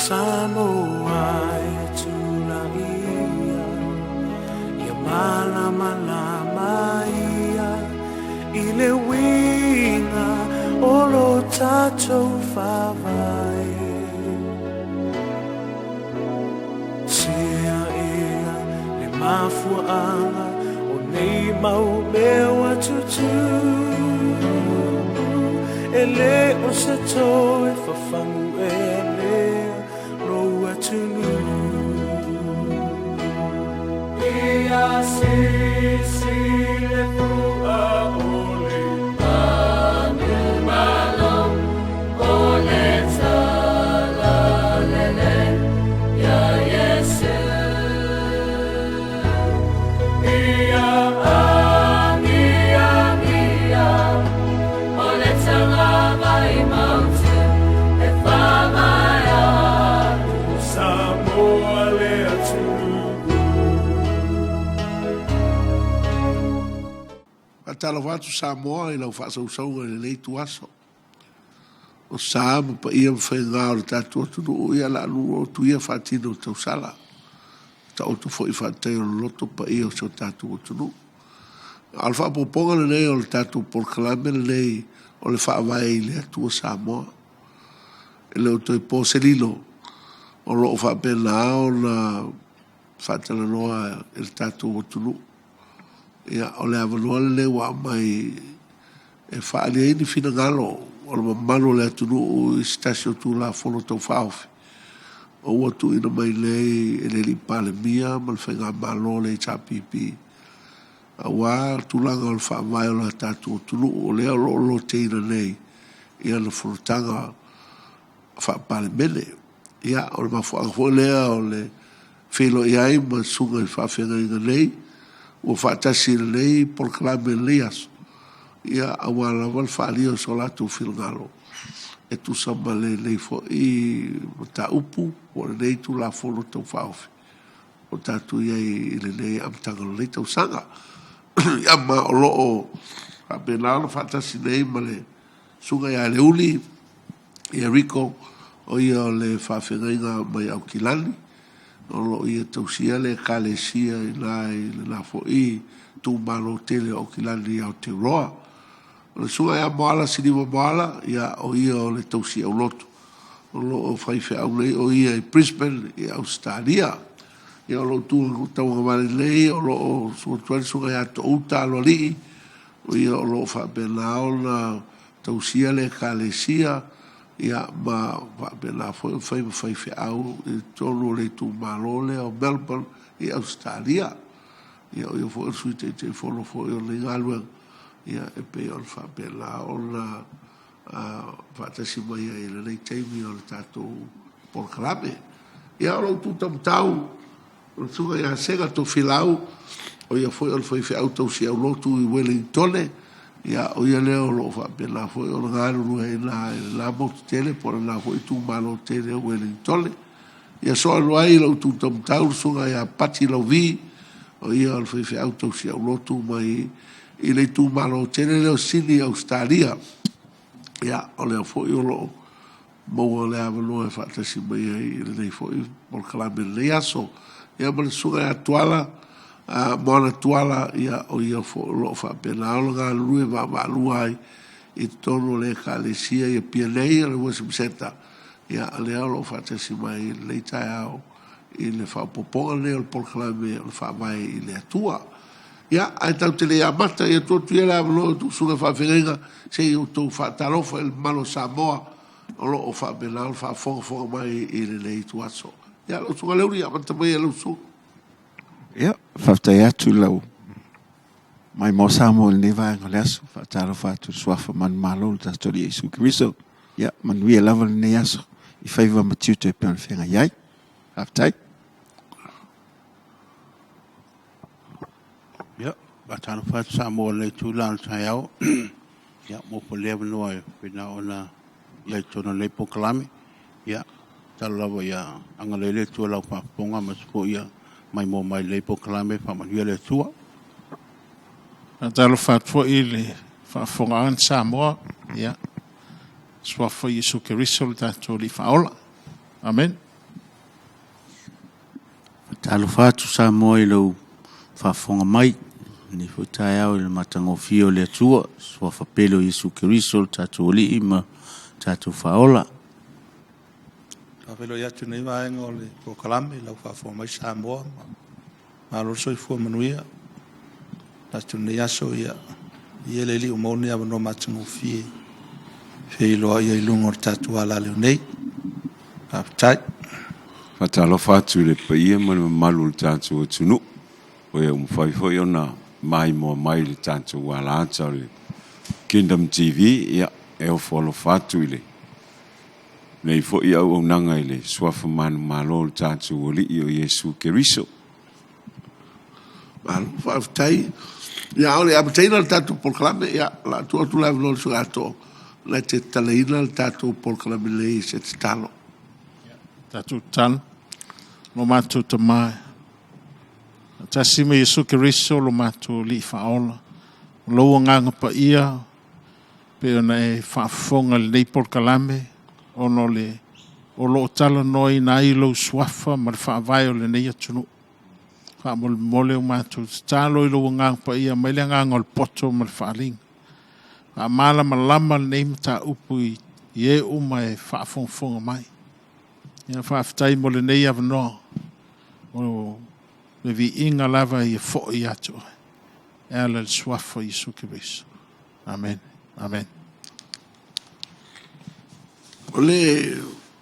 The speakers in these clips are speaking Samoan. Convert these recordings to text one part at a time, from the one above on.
Samoa e tulaia, ia malamalama ia i le uiga o lo tatou faavae. Sea ea le mafuaaga o nei mau mea ua tutupu, e le o se toe fafagu ea lea lou atunuu. Ia sisi le fua o le manumalo o le talalelei iā Iesu. Ia agiagia o le talavai mautu e faavae atu. Samoa le atunuu. Faatalofa atu Samoa i lau faasausauga i lenei ituaso. O sa ma paia ma faiga o le tatou atunuu, ia o le a lua atu ia faatino tausala. Taoto foi i faatatai o loloto paia o si o tatou atunuu. A o le faaopoopoga lenei o le tatou polokalame lenei o le Faavae i le Atua Samoa. E le o toe po se lilo, o lo o faapena ona faatalanoa e le tatou atunuu. Ia, o le avanoa lenei ua aumai e faaalia ai ni finagalo o le mamalu o le atunuu i se tasi o Tulafono Tau Faaofi o ua tuuina mai nei e le alii Palemia ma le Faigamalo a le HRPP aua tulaga o le faavae o le tatou atunuu, o lea o lo o loteina nei i ana fonotaga Faa-Palemene. Ia, o le mafuaaga foi lea o le feiloai ai ma susuga i faafeagaiga nei, ua faatasi i lenei polokalame i lenei aso, ia, aua lava le faaalia o so latou finagalo e tusa ma lenei foi mataupu po o lenei Tulafono Tau Faaofi o tatou i ai i lenei amataga o lenei tausaga. Ia, ma o lo o faapena ona faatasi nei ma le Susuga ia Leuli Rico, o ia o le faafeagaiga mai Aukilani, o lo o ia tausia le Ekalesia i ina i lena foi itumalo tele o Aukilani i Aotearoa. O le Susuga ia Moala Siliva Moala, ia o ia o le tausi aulotu o lo o faifeau nei o ia i Brisbane i Ausetalia. Ia o lou tu tauagavale nei o lo o susu atu ai le Susuga ia Toouta Aloalii, o ia o lo o faapena ona tausia le Ekalesia, ia, ma faapena foi ona fai ma faifeau i totonu o le itumalo lea o Melbourne i Ausetalia. Ia, o ia foi o le Sui Taitaifono foi o lenei galuega, ia, e pei ona faapena ona faatasi mai ai i lenei taimi o le tatou polokalame. Ia, o lou tu taumatau, O le Susuga ia Sega Tofilau, o ia foi o le faifeau tausi aulotu i Uelintone, ia, o ia lea o lo o faapena foi ona galulue ai i ina i lena motu tele po o lena foi itumalo tele o Uelintone. Ia soa ai i lou tu taumatau le Susuga ia Pati Lauvi, o ia o le faifeau tausi aulotu mai i le itumalo tele lea o Sini i Ausetalia. Ia, o lea foi o lo o maua le avanoa e faatasi mai ai i lenei foi polokalame i lenei aso. Ia ma le susuga ia Tuala, Moana Tuala, ia o ia foi o lo o faapena ona galulue vaavaalua ai i totonu o le Ekalesia i Apia nei o le Worship Centre. Ia, o lea o lo o faatasi mai i lenei taeao i le faaopoopoga lenei o le polokalame o le Faavae i le Atua. Ia, ae tatou te le i amata, ia tuu atu ia le avanoa i outou susuga i faafeagaiga se i outou faatalofa i le mamalu o Samoa o lo o faapena ona faafogafoga mai i lenei ituaso. Ia, lau Susuga Leulia, amata mai e lau susuga. Ia, faafetai atu i lau maimoa Samoa i lenei vaega o le aso. Faatalofa atu i le suafa manumalo o le tatou Alii Iesu Keriso. Ia, manuia lava lenei aso i faiva ma tiute e pei ona feagai ai. Faafetai. Ia, faatalofa atu Samoa i lenei itula o le taeao. Ia, maua foi le avanoa e faapena ona i ai i totonu o lenei polokalame. Ia, tatalo lava ia agalelei le Atua i lau faafofoga aemaise foi ia maimoa mai i lenei polokalame. Faamanuia le Atua. Faatalofa atu foi i le faafofogaaga a Samoa, ia, suafa Iesu Keriso lo tatou Alii Faaola. Amene. Talofa atu Samoa i lou faafofoga mai i lenei foi taeao i le matagofie o le Atua, suafa pele o Iesu Keriso lo tatou Alii ma tatou Faaola. Faafeiloai atu i lenei vaega o le polokalame i lau faafofoga mai Samoa ma malo le soifua manuia. Manatu i lenei aso, ia viia le Alii ua maua lenei avanoa matagofie e feiloai ai i luga o le tatou alaleo nei. Faafetai. Faatalofa atu i le paia ma le mamalu o le tatou atunuu, o e ua mafai foi ona maimoa mai i le tatou alaata o le Kingdom TV. Ia, e ofo alofa atu i lenei foi auaunaga i le suafa manumalo o le tatou Alii o Iesu Keriso. Malo faafetai. Ia, a o le i amataina le tatou polokalame, ia, o le a tuu atu le avanoa i le sui atoa na te tatalaina le tatou polokalame nei i se tatalo. Tatou tatalo, lo matou Tama, faatasi ma Iesu Keriso lo matou Alii Faaola, o lou agaga paia pei ona e faafofoga i lenei polokalame, ona o le o lo o talanoaina ai lou suafa ma le faavae o lenei atunuu. Faamolemole o matou tatalo i lou agaga paia mai le agaga o le poto ma le faaaliga. Faamalamalama lenei mataupu i e uma e faafogafoga mai. Ia faafetai mo lenei avanoa. O le viiga lava ia foi ia te oe. E ala i le suafa o Iesu Keriso. Amen. Amen. O le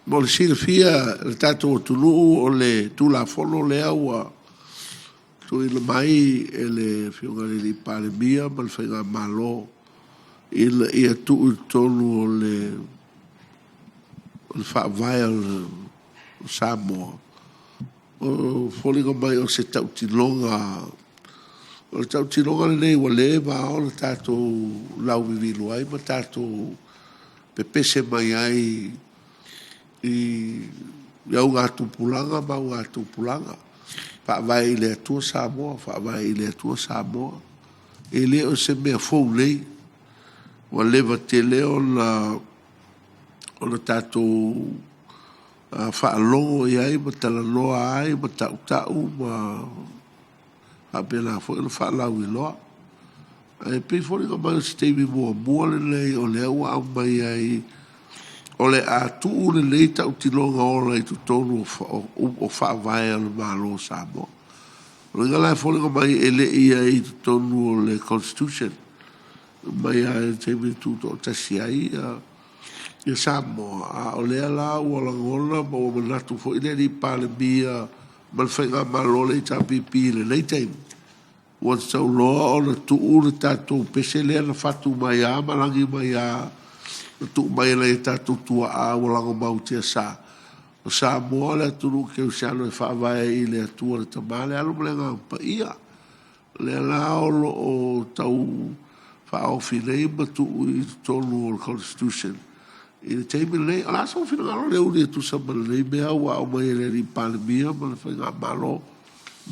mo le silafia e le tatou atunuu o le Tulafono lea ua tuuina mai e le Afioga i le Palemia ma le Faigamalo ina ia tuu i totonu o le Faavae o Samoa. O foliga mai o se tautinoga, o le tautinoga lenei ua leva ona tatou lauvivilu ai ma tatou pepese mai ai i augatupulaga ma augatupulaga. Faavae i le Atua Samoa, faavae i le Atua Samoa. E le o se mea fou nei, ua leva tele ona tatou faalogo i ai ma talanoa ai ma tautau ma faapena foi ona faalauiloa. Ae pei foi ona mai o se taimi muamua lenei o lea ua aumai ai, o le a tuu lenei tautinoga ola i totonu o faavae o le Malo o Samoa. O le uiga la e foliga mai e le i i ai i totonu o le Constitution, mai lava i le taimi na tutoatasi ai ia Samoa, a o lea la ua lagona ma ua manatu foi le alii Palemia ma le Faigamalo a le HRPP i lenei taimi, ua tatau loa ona tuu le tatou pese lea na fatu mai lava ma lagi mai lava, na tuu mai e nai o tatou tuaa ua lagomau i tiasa. O Samoa o le atunuu kerisiano e faavae i le Atua le Tama, le Alo ma le Agaga Paia. O lea la o lo o tau faaofi nei ma tuu i totonu o le Constitution i le taimi lenei. O le a sou finagalo Leuuli e tusa ma lenei mea ua aumai e le alii Palemia ma le Faigamalo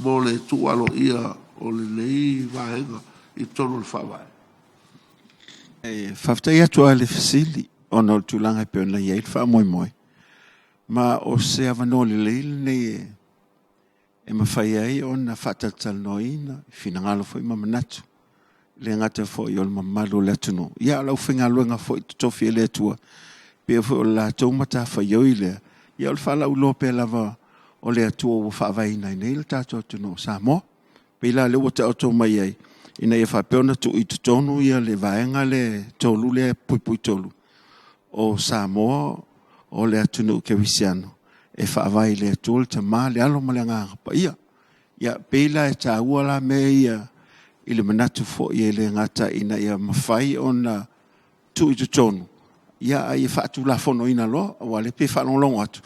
mo le tuu aloaia o lenei vaega i totonu o le Faavae? E faafetai atu lava i le fesili ona o le tulaga e pei ona i ai le faamoemoe, ma o se avanoa lelei lenei e e mafai ai ona faatalatalanoaina finagalo foi ma manatu, e le gata foi o le mamalu o le atunuu, ia a o le aufaigaluega foi totofi a le Atua, pei foi o le latou matafaioi lea, ia o le faalauiloa pea lava o le Atua ua faavaeina ai nei le tatou atunuu o Samoa. E pei la o lea ua taoto mai ai, ina ia faapea ona tuu i totonu le vaega lea 3 lea (3), o Samoa o le atunuu kerisiano e faavae i le Atua le Tama, le Alo ma le Agaga Paia. Ia, e pei la e taua la mea ia i le manatu foi e le gata ina ia mafai ona tuu i totonu, a ia faatulafonoina loa, aua o lea e pei e faalogologo atu,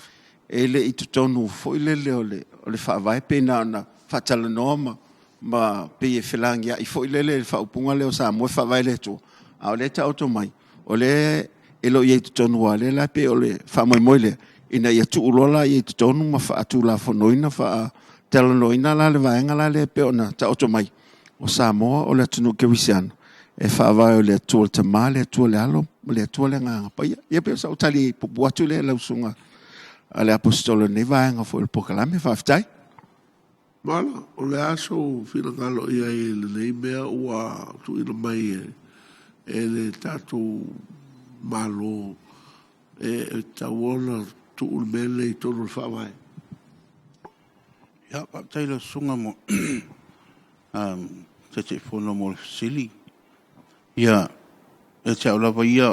e le i totonu foi lele o le Faavae pe na ona faatalanoa ma pei e felagiai foi lele i le faaupuga lea o Samoa e faavae i le Atua, a o lea e taoto mai, o lea e le o i ai i totonu, aua o lea la e pei o le faamoemoe lea, ina ia tuu loa la i totonu ma faatulafonoina, faatalanoaina la le vaega la lea e pei ona taoto mai, o Samoa o le atunuu kerisiano e faavae i le Atua le Tama, le Atua le Alo ma le Atua le Agaga Paia. Ia pei o sau tali puupuu atu lea i lau Susuga i le Aposetolo i lenei vaega foi o le polokalame. Faafetai. Mala, o le a sou finagalo i ai i lenei mea ua tuuina mai e le tatou Malo e tatau ona tuu le mea lenei i totonu o le Faavae? Ia, faafetai i lau susuga mo Taitaifono mo le fesili. Ia, ia te au lava ia,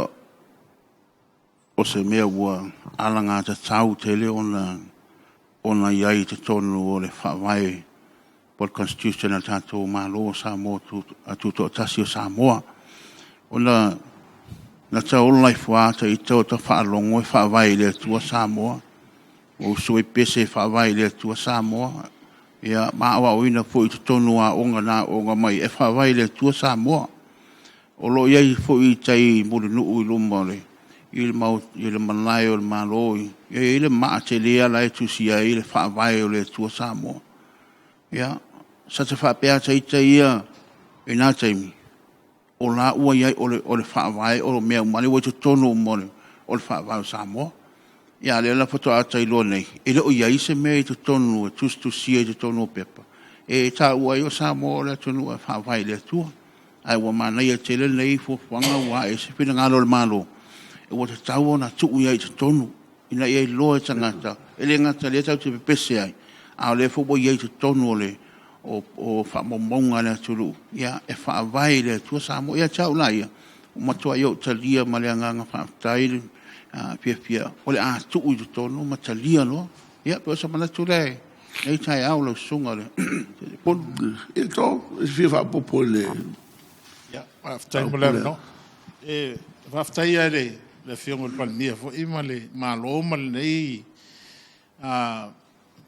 o se mea ua alagatatau tele ona i ai i totonu o le Faavae po o le Constitution a le tatou Malo o Samoa Tutoatasi o Samoa. Ona na ta ola ifo lava ita o ta faalogo e faavae i le Atua Samoa. Ua usu ai pese e faavae i le Atua Samoa. Ia, ma aoaoina foi i totonu o aoga na aooga mai e faavae i le Atua Samoa. O lo o i ai foi tai mulinuu i luma o le i le malae o le Malo, e i ai le maa tele la e tusia ai le faavae o le Atua Samoa. Ia, sa ta faapea lava ita ia i na taimi, o la ua i ai, o le faavae o mea uma lea ua i totonu uma o le faavae o Samoa. Ia a o lea la faatoa ta iloa nei, e le o i ai se mea i totonu e tusitusia i totonu o pepa e taua ai o Samoa o le atunuu e faavae i le Atua. Ae ua manaia tele lenei fuafuaga ua ae ai se finagalo o le Malo, ua tatau ona tuu i ai i totonu ina ia iloa e tagata, e le gata o lea tatou te pepese ai, a o lea foi ua i ai i totonu o faamaumauga a le atunuu, ia, e faavae i le Atua Samoa. Ia te au la ia, ua matuai ou talia ma le agaga faafetai le fiafia o le a tuu i totonu ma talia loa. Ia, pei o se manatu lea i lenei taeao lau Susuga i le Taitaifono. Ia Tom, e fia faaopoopo i le... Ia, faafetai mo le avanoa. E faafetai lava i le Afioga i le Palemia foi ma le Malo ma lenei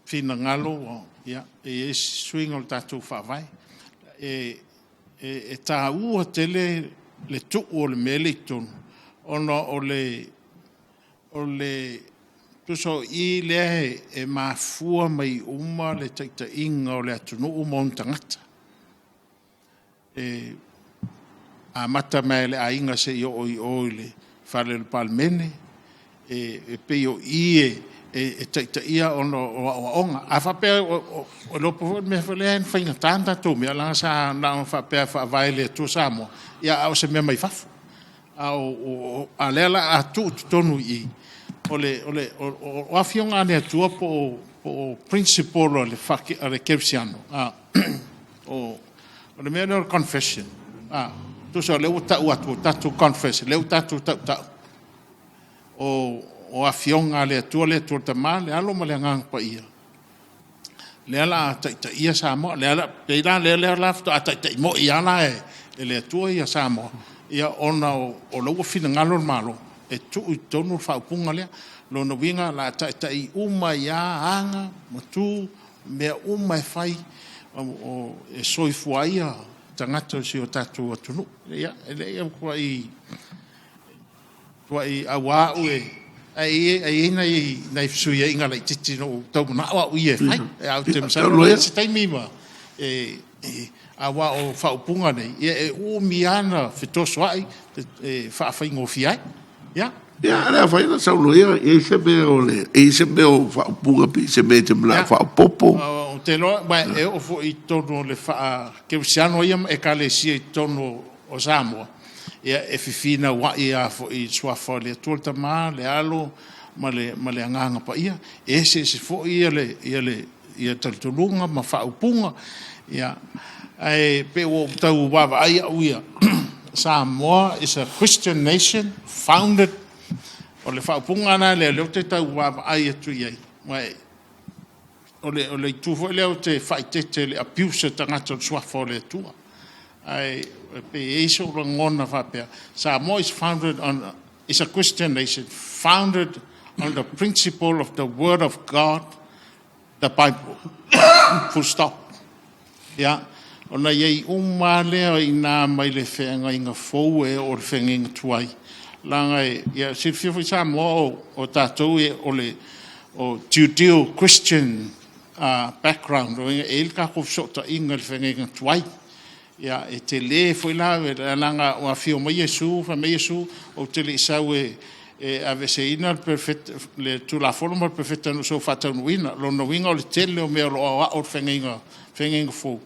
finagalo e i ai se suiga o le tatou Faavae. E taua tele le tuu o le mea lea i totonu, ona o le tusa o i lea e mafua mai uma le taitaiga o le atunuu ma ona tagata. E amata mai le aiga seia oo i o i le fale o le Palemene, e pei o i e taitaia ona o aoaoga. A faapea, o le iloa foi le mea foi lea e faigata ona tatou mea, leaga sa na ona faapea e faavae i le Atua Samoa, a o se mea mai fafo. A o lea o le a tuu i totonu i i, o Afioga a le Atua po o principle a le kerisiano, o le mea lea o le confession, tusa o lea ua tau atu o tatou confess, lea ua tatou tautau, o Afioga a le Atua, le Atua le Tama, le Alo ma le Agaga Paia, lea o le a taitaia Samoa. Pei la lea la faatoa taitai moi lava la e le Atua Samoa, ia ona o lea ua finagalo le Malo e tuu i totonu le faaupuga lea. Lona uiga o le a taitai uma ai lava aga ma tu, mea uma e fai e soifua ai tagata o si o tatou atunuu. Ia, e leai e matuai auau e... Ae i ai nai fesuiaiga laitiiti na ou tau manao au ia e fai. Ae ou te masalo e i ai se taimi ma... aua o faaupuga nei, ia e umi lava ona fetosoai e faafaigofie ai. Ia. Ia, a le afaina sau loa ia, e i ai se mea o le, e i ai se mea o faaupuga pe i se mea e te manao e faaopoopo. Ou te iloa, ma e oo foi i totonu o le faa-kerisiano ia ma ekalesia i totonu o Samoa, ia e fefinauai lava foi i le suafa o le Atua le Tama, le Alo ma le Agaga Paia. E eseese foi ia talitonuga ma faaupuga, ia, ae pei ua ou tau vaavaai au ia, Samoa is a Christian nation founded, o le faaupuga la lea lea ou te tau vaavaai atu i ai, ma o le itu foi lea ou te faaeteete i le abuse e tagata o le suafa o le Atua. Ae pei e i ai sou lagona faapea, Samoa is founded on, is a Christian nation founded on the principle of the Word of God, the Bible. Full stop. Ia, ona i ai uma lea i nā mai le feagaiga fou e oo i le feagaiga tuai. Leaga e, ia, silafia foi Samoa o tatou e, o le o Judeo-Christian background, o e i ai le tatou fesootaiga i le feagaiga tuai. Ia, e tele foi la, leaga ua afio mai Iesu, fai mai Iesu, ou te le i sau e e aveeseina le Perofeta, le Tulafono ma le Perofeta na ou faataunuuina. Lona uiga o le tele o mea o lo o aoao i le Feagaiga, Feagaiga Fou,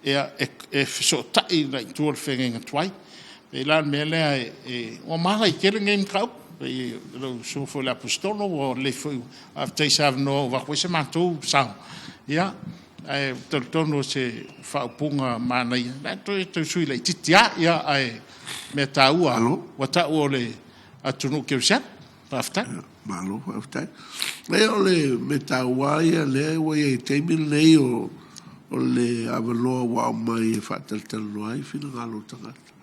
ia e fesootai agai i tua i le Feagaiga Tuai. E pei la o le mea lea e… ua manaia tele lenei mataupu. I lau Susuga foi i le Aposetolo ua lelei foi, faafetai i se avanoa ua avatu ai se matou sao, ae ou te talitonu o se faaupuga manaia, toe sui laitiiti lava, ae o le mea taua ua tau o le atunuu kerisiano. Faafetai. Malo faafetai. Leai o le mea taua lava ia lea ua i ai i le taimi lenei o le avanoa ua aumai e faatalatalanoa ai finagalo o tagata,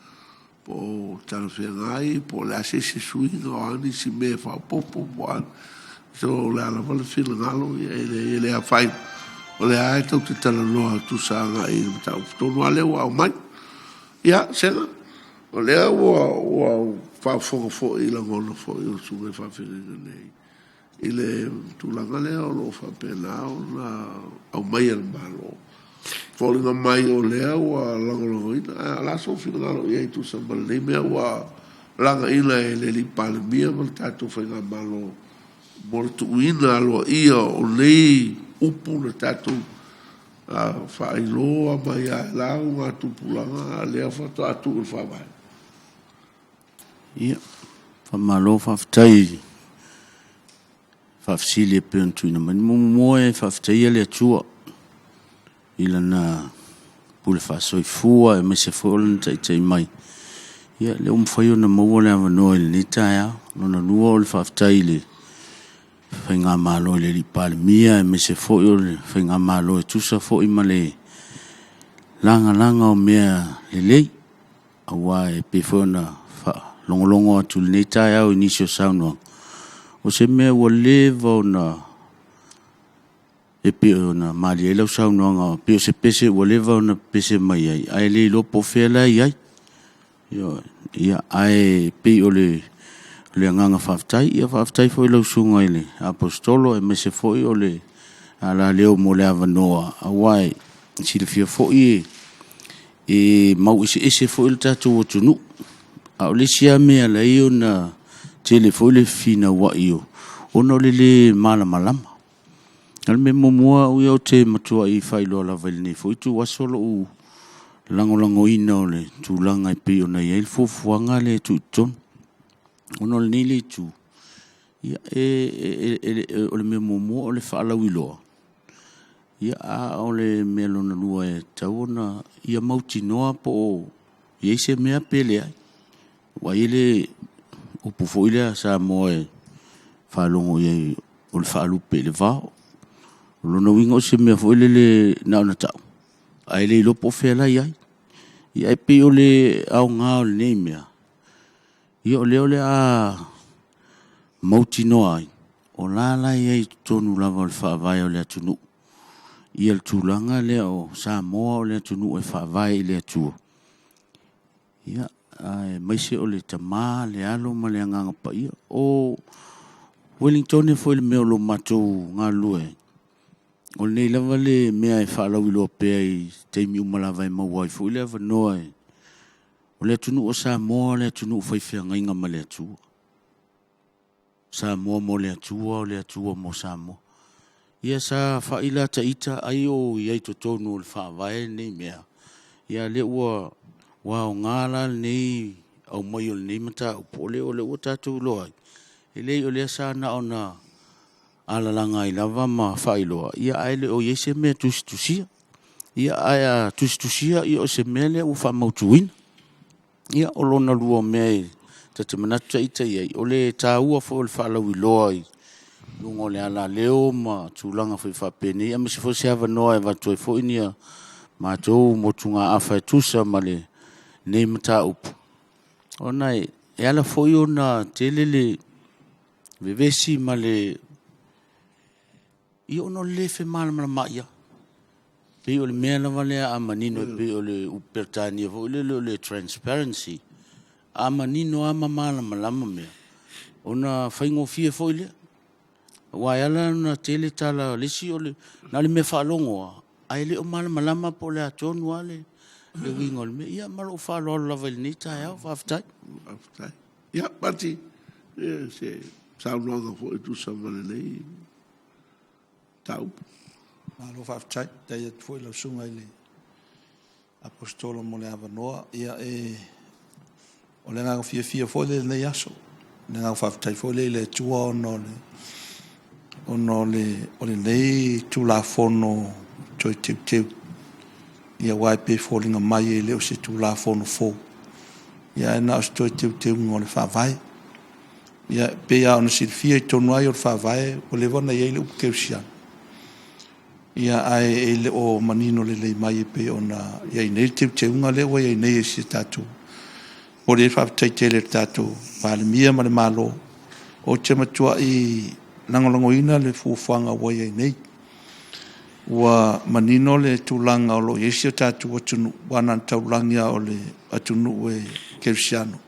po o talafeagai po o le a se isi suiga, o a nisi mea e faaopoopo po o a. So, o le a lava le finagalo, e le afaina, o lea lava tou te talanoa tutusa agai i le mataupu tonu lava lea ua aumai. Ia, Sega, o lea ua ou faafofoga foi i lagona foi o susuga i faafeagaiga nei i le tulaga lea o lo o faapena ona aumai e le Malo. E foliga mai o lea ua lagolagoina, ae o le a sou finagalo i ai e tusa ma lenei mea ua lagaina e le Palemia ma le tatou faigamalo mo le tuuina aloaia o nei upu na tatou faailoa mai lava i la augatupulaga, a o lea faatoa tuu i le Faavae? Ia, faamalo faafetai i faafesili e pei ona tuuina mai. Muamua e faafetaia le Atua i Lana pule faasoifua aemaise foi o Lana taitai mai, ia lea ua mafai ona maua le avanoa i lenei taeao. Lona lua o le faafetai i le Faigamalo i le Alii Palemia aemaise foi o le Faigamalo e tusa foi ma le lagalaga o mea lelei, aua e pei foi ona faalogologo atu i lenei taeao i nisi o saunoaga, o se mea ua leva ona e pei ona malie ai lau saunoaga, pei o se pese ua leva ona pepese mai ai, ae le iloa po o fea la e i ai. Ioe. Ia, ae pei o le agaga faafetai. Ia faafetai foi i lau Susuga i le Aposetolo aemaise foi o le alaleo mo le avanoa, aua e silafia foi e mau eseese foi le tatou atunuu. A o le isi lava mea e ala ai ona tele foi le fefinauai ona o le lē malamalama. O le mea muamua au ia ou te matuai faailoa lava i lenei foi ituaso lou lagolagoina o le tulaga e pei ona i ai le fuafuaga lea e tuu i totonu. Ona o lenei le itu, ia, o le mea muamua o le faalauiloa, ia, a o le mea lona lua e tatau ona ia mautinoa po o i ai se mea pe leai. Aua e i ai le upu foi lea a Samoa e faalogo i ai, o le faalupe i le vao. O lona uiga o se mea foi lele na ona tau, ae le iloa po o fea la e i ai. Ia e pei o le aoga o lenei mea, ia o lea o le a mautinoa ai, o la la e i ai i totonu lava o le faavae o le atunuu ia le tulaga lea o Samoa o le atunuu e faavae i le Atua. Ia, aemaise o le Tama, le Alo ma le Agaga Paia. O Ueligitone foi i le mea o lo o matou galulue ai, o lenei lava le mea e faalauiloa pea i taimi uma lava e maua ai foi le avanoa. O le atunuu o Samoa o le atunuu faifeagaiga ma le Atua. Samoa mo le Atua, o le Atua mo Samoa. Ia sa fai la taita ai o i ai totonu o le faavae lenei mea, ia lea ua aoga la lenei aumai o lenei mataupu, o lea ua tatou iloa ai, e leai o lea sa na ona alalaga ai lava ma faailoa, ia ae le o i ai se mea tusitusia. Ia ae a tusitusia, ia o se mea lea ua faamautuina. Ia, o lona lua o mea e ta te manatu ita i ai, o le taua foi o le faalauiloa i luga o le alaleo ma tulaga foi faapenei, aemaise foi se avanoa e avatu ai foi ni a matou motugaafa e tusa ma lenei mataupu, ona e ala foi ona tele le vevesi ma le... Ia ona o le le femalamalamaai lava. Pei o le mea lava lea a manino e pei o le upu Peretania foi lele o le transparency, a manino lava ma malamalama mea, ona faigofie foi lea. Aua e ala ona tele tala a le isi, o le na o le mea faalogo lava, ae le o malamalama po o le a tonu lava le uiga o le mea. Ia ma lou faaaloalo lava i lenei taeao. Faafetai. Faafetai. Ia, Pati. Ia, se saunoaga foi e tusa ma lenei mataupu. Malo faafetai. Faafetai atu foi i lau Susuga i le Aposetolo mo le avanoa. Ia, e, o le agaga fiafia foi lea i lenei aso. O le agaga faafetai foi lea i le Atua ona o le ona o le o lenei Tulafono toe teuteu. Ia aua e pei e foliga mai e le o se Tulafono fou, ia ae na o se toe teuteuga o le Faavae. Ia e pei lava ona silafia i totonu lava ia o le Faavae ua leva ona i ai le upu kerisiano, ia ae e le o manino lelei mai e pei ona i ai nei le teuteuga lea ua i ai nei e si o tatou. Momoli ai le faafetai tele i le tatou Palemia ma le Malo. Ou te matuai lagolagoina le fuafuaga ua i ai nei. Ua manino le tulaga o lo o i ai si o tatou atunuu, aua na ona taulagi lava o le atunuu e kerisiano,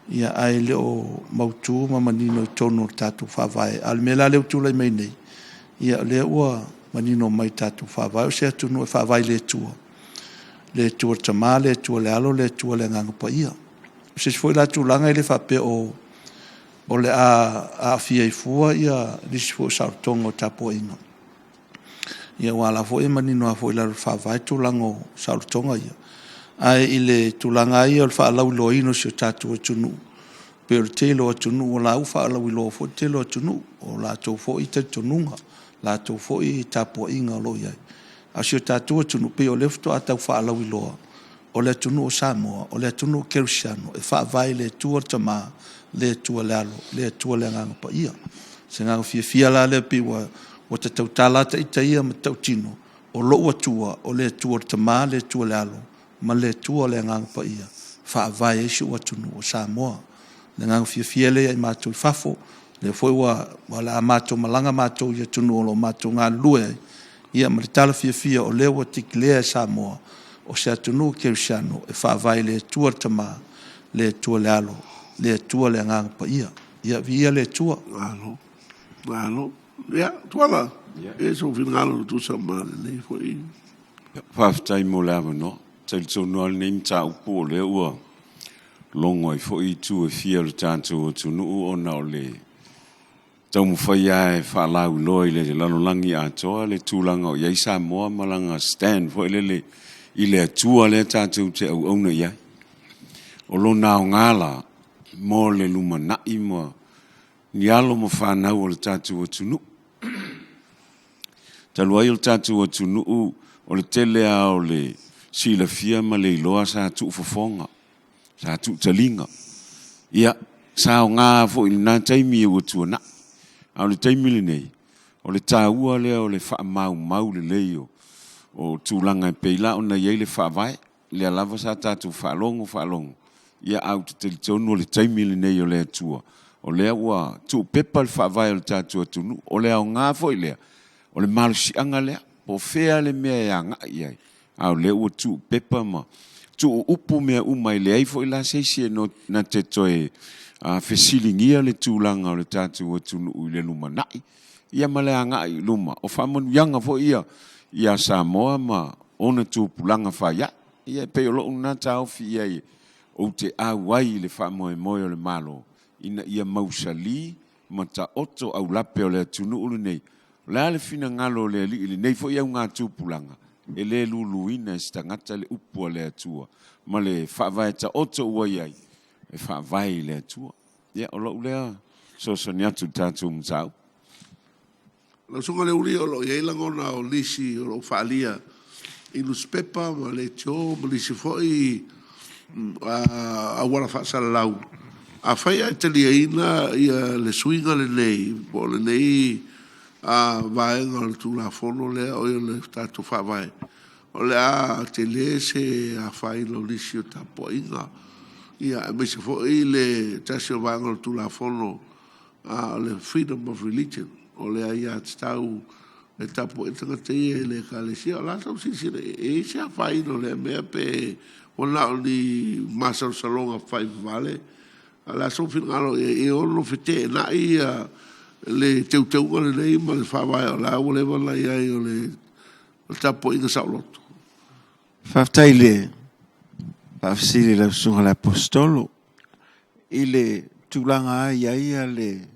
ia ae le o mautu ma manino i totonu o le tatou Faavae. A o le mea la lea ua tulai mai nei, ia o lea ua manino mai i le tatou Faavae, o se atunuu e faavae i le Atua, le Atua le Tama, le Atua le Alo, le Atua le Agaga Paia. O se isi foi la tulaga e le faapea o o le a aafia ai fua ia nisi foi o saolotoga o tapuaiga, ia aua o la foi e manino lava foi i lalo o le Faavae tulaga o saolotoga ia. Ae i le tulaga lava ia o le faalauiloaina o si o tatou atunuu, pei o le tele o atunuu o la ua faalauiloa foi le tele o atunuu, o latou foi talitonuga, latou foi tapuaiga o lo o i ai. A o si o tatou atunuu, pei o lea faatoa tau faalauiloa, o le atunuu o Samoa, o le atunuu kerisiano, e faavae i le Atua le Tama, le Atua le Alo, le Atua le Agaga Paia. O se agaga fiafia la lea pei ua ta tautala lava ita ia ma tautino, o lou Atua, o le Atua le Tama, le Atua le Alo, ma le Atua le Agaga Paia, e faavae ai si ou atunuu o Samoa. O le agaga fiafia lea ia i matou i fafo, o lea foi ua o le a matou malaga matou i atunuu o lo o matou galulue ai, ia ma le tala fiafia o lea ua declare e Samoa, o se atunuu kerisiano e faavae i le Atua le Tama, le Atua le Alo, le Atua le Agaga Paia. Ia viia le Atua. Malo, malo. Ia, Tuala, e sou finagalo e tusa ma lenei foi. Faafetai mo le avanoa. Talitonu lava lenei mataupu o lea ua logo ai foi itu e fia o le tatou atunuu ona o le taumafai lava e faalauiloa i le lalolagi atoa le tulaga o i ai Samoa ma lana stand foi lele i le Atua lea tatou te auauna i ai. O lona aoga la mo le lumanai ma ni alo ma fanau o le tatou atunuu. Talu ai o le tatou atunuu o le tele lava o le silafia ma le iloa sa tuufofoga, sa tuutaliga. Ia, sa aoga foi i lena taimi ua tuanai. A o le taimi lenei, o le taua lea o le faamaumau lelei o tulaga e pei la ona i ai le faavae. Lea lava sa tatou faalogo faalogo, ia ae ou te talitonu o le taimi lenei o le Atua, o lea ua tuupepa le faavae o le tatou atunuu. O le aoga foi lea, o le malosiaga lea, po o fea le mea e agai i ai, a o lea ua tuupepa ma tuuupu mea uma, e leai foi la se isi e na te toe fesiligia le tulaga o le tatou atunuu i le lumanai, ia ma le agai i luma. O faamanuiaga foi ia ia Samoa ma ona tupulaga faia'i. Ia e pei o lou lena taofi i ai ou te auai i le faamoemoe o le Malo ina ia mausali ma taoto aulape o le atunuu lenei. O le a le finagalo o le Alii i lenei foi augatupulaga, e le luluina e se tagata le upu a le Atua ma le faavae taoto ua i ai, e faavae i le Atua. Ia, o lou lea fesoasoani atu i le tatou mataupu. Lau Susuga Leulia, o lo o i ai lagona o nisi o lo o faaalia i nusipepa ma leitio ma nisi foi auala faasalalau. Afai ae taliaina ia le suiga lenei po o lenei vaega o le Tulafono lea, o le tatou Faavae, o le a tele se afaina o nisi o tapuaiga, aemaise foi le tasi o vaega o le Tulafono, o le freedom of religion, o le aiatatau e tapuai ai le tagata ia i le ekalesia. O le a sau silasila i ai? E i ai se afaina o lea mea pe ua na o ni masalosaloga faivavale? A o le a sou finagalo i ai? E ono feteenai le teuteuga lenei ma le faavae o la ua leva ona i ai o le tapuaiga saoloto? Faafetai i le faafesili i lau Susuga i le Aposetolo. I le tulaga lava e i ai le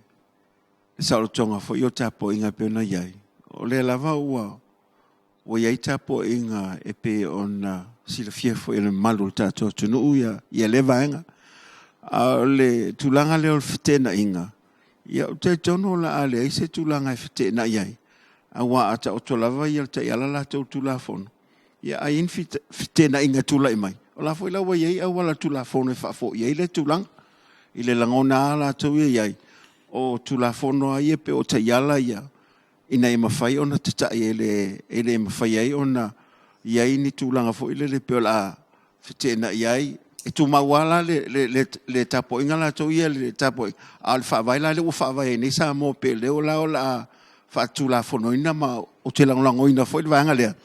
saolotoga foi o tapuaiga e pei ona i ai, o lea lava ua ua i ai tapuaiga e pei ona silafia foi e le mamalu o le tatou atunuu ia, ia lea vaega. A o le tulaga lea o le feteenaiga, ia ou te talitonu o le a leai se tulaga e feteenai ai, aua a taoto lava ia le taiala latou Tulafono, ia a i ai ni feteenaiga e tulai mai, o la foi la ua i ai auala Tulafono e faafoi ai lea tulaga. I le lagona lava latou ia i ai, o Tulafono lava ia pei o taiala ia, ina ia mafai ona tatai e le, e le mafai ai ona i ai ni tulaga foi lele pei o le a feteenai ai. E tumau lava la le, le, le, le tapuaiga latou ia, le tapuaiga, a o le faavae la lea ua faavae ai nei Samoa pei o lea la o le a faatulafonoina ma ou te lagolagoina foi le vaega lea,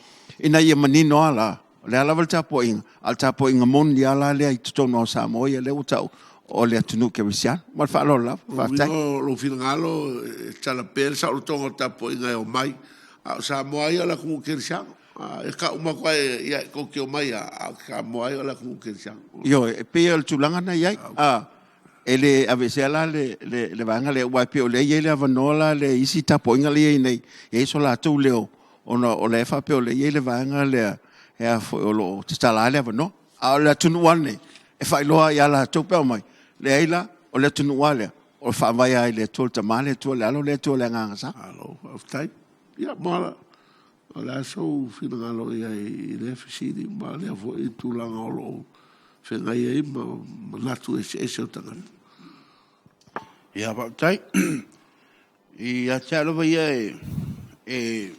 ina ia manino lava la, o le a lava le tapuaiga, a o le tapuaiga moni lava la lea i totonu o Samoa ia lea ua tau o le atunuu kerisiano. Ma le faaaloalo lava. Faafetai. O lou finagalo e tala pea le saolotoga o le tapuaiga e omai, a o Samoa lava ia o le atunuu kerisiano. E tau uma atu lava ia tou te omai lava, a o Samoa lava ia o le atunuu kerisiano. Ioe, e pei o le tulaga lena e i ai. E le aveesea la le, le, le vaega lea, aua e pei o lea e i ai le avanoa la le isi tapuaiga lea e i ai nei, e i ai so latou leo, ona o lea e faapea o lea e i ai le vaega lea e a foi o lo o tatala lava le avanoa. A o le atunuu lava lenei, e faailoa lava ia latou pe a omai, leai la, o le atunuu lava lea, o le faavae lava i le Atua le Tama, le Atua le Alo, le Atua le Agaga Sa. Malo, faafetai. Ia, Moala, o le a sou finagalo i ai i lea fesili ma lea foi tulaga o lo o feagai ai ma manatu eseese o tagata? Ia, faafetai. Ia te au lava ia e, e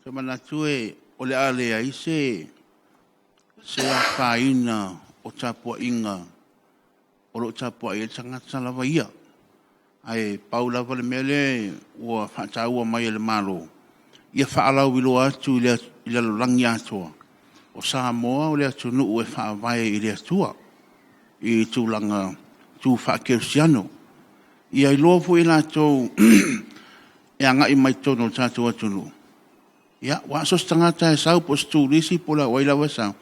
te manatu e o le a leai se se afaina o tapuaiga o lo o tapuai ai le tagata lava ia. Ae pau lava le mea lea ua faataua mai e le Malo, ia faalauiloa atu i le lalolagi atoa, o Samoa o le atunuu e faavae i le Atua i tulaga tu faakerisiano. Ia iloa foi e latou e agai mai totonu o le tatou atunuu, ia, aua so o se tagata e sau po o se turisi po o ai lava e sau,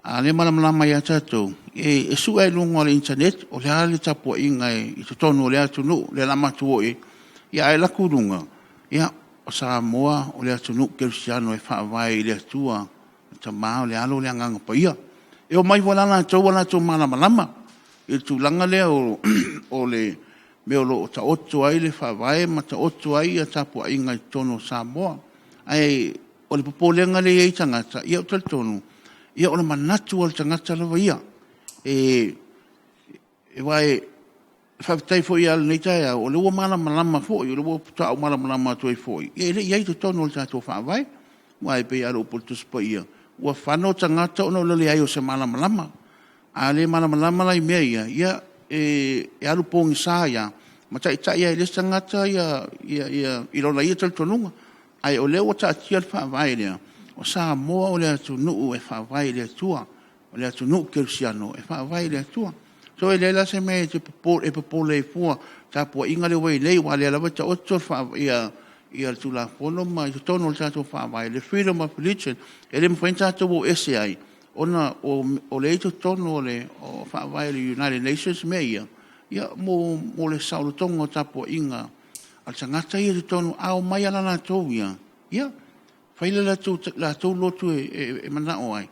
a le malamalama ia tatou, e sue lava i luga o le internet o le a le tapuaiga i totonu o lea atunuu, lea o le a matou o i ai. Ia ae alu atu i luga, ia, o Samoa o le atunuu kerisiano e faavae i le Atua, le Tama, o le Alo, o le Agaga Paia. E omai foi la latou ua latou malamalama i le tulaga lea o le mea o lo o taoto ai le faavae ma taoto ai le tapuaiga i totonu o Samoa. Ae o le popolega lea e i ai tagata, ia ou te talitonu, ia o le manatu o le tagata lava ia. E aua e faafetai foi lava i lenei taeao, o lea ua malamalama foi, o lea ua faatoa ou malamalama atu ai foi, ia e le i i ai i totonu o le tatou Faavae. Aua e pei lava o le upu a le Tusi Paia, ua fano tagata ona o le leai o se malamalama. A le malamalama la i mea ia, ia e alu pogisa ai lava ma taitai ai e le isi tagata i lona ia talitonuga. Ae o lea ua taatia le faavae lea, o Samoa o le atunuu e faavae i le Atua, o le atunuu kerisiano e faavae i le Atua. So e leai la se mea e te popole ai fua i le tapuaiga lea ua i ai nei, aua o lea lava e taoto le Tulafono ma i totonu o le tatou Faavae le freedom of religion. E le mafai ona tatou o ese ai ona o lea e i totonu o le Faavae o le United Nations mea ia, ia mo le saolotoga o tapuaiga a le tagata ia i totonu. A omai lava latou ia, ia fai le latou lotu e manao ai,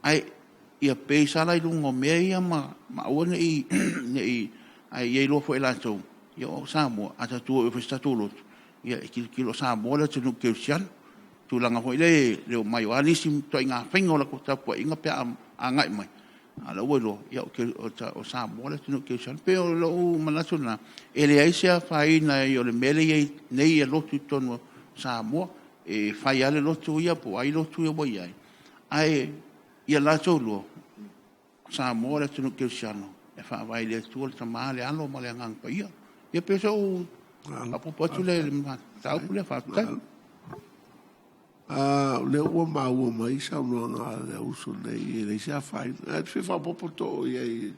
ae ia base lava la i luga o mea ia ma aua ne i… ae ia iloa foi e latou, ia o Samoa, a tatou o e fai se tatou lotu, ia e tilotilo o Samoa le atunuu kerisiano. Tulaga foi lea le omai o a nisi ituaiga faiga o latou tapuaiga pe a agai mai, a o la ua iloa, ia o Samoa le atunuu kerisiano. E pei o lou manatu lena, e leai se afaina o le mea lea e i ai nei lotu i totonu o Samoa. E fai lava le lotu ia po o ai lotu ia ua i ai, ae ia latou iloa, o Samoa le atunuu kerisiano e faavae i le Atua le Tama, le Alo ma le Agaga Paia. Ia pei o sou faaopoopo atu lea i le mataupu lea. Faafetai. O lea ua maua mai saunoaga a le uso nei, e leai se afaina. Ae te fia faaopoopo to i ai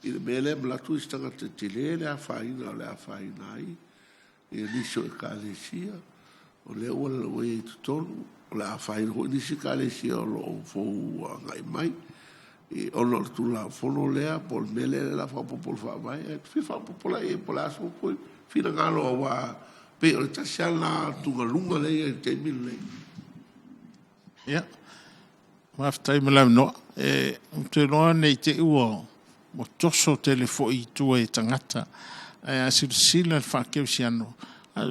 i le mea lea, manatu isi tagata e tele le afaina o le afaina ai ia nisi o ekalesia, o lea ua i ai i totonu, o le a afaina foi nisi ekalesia o lo o fou agai mai. I, ona o le Tulafono lea po o le mea lea o le a faaopoopo i le Faavae, ae e te fia faaopoopo la i ai po o le a sou foi finagalo aua pei o le tasi lava lena atugaluga lea e i ai i le taimi lenei. Ia, faafetai mo le avanoa. E, ou te iloa ne i te i ua toso tele foi i tua i tagata, ae a silasila i le faakerisiano,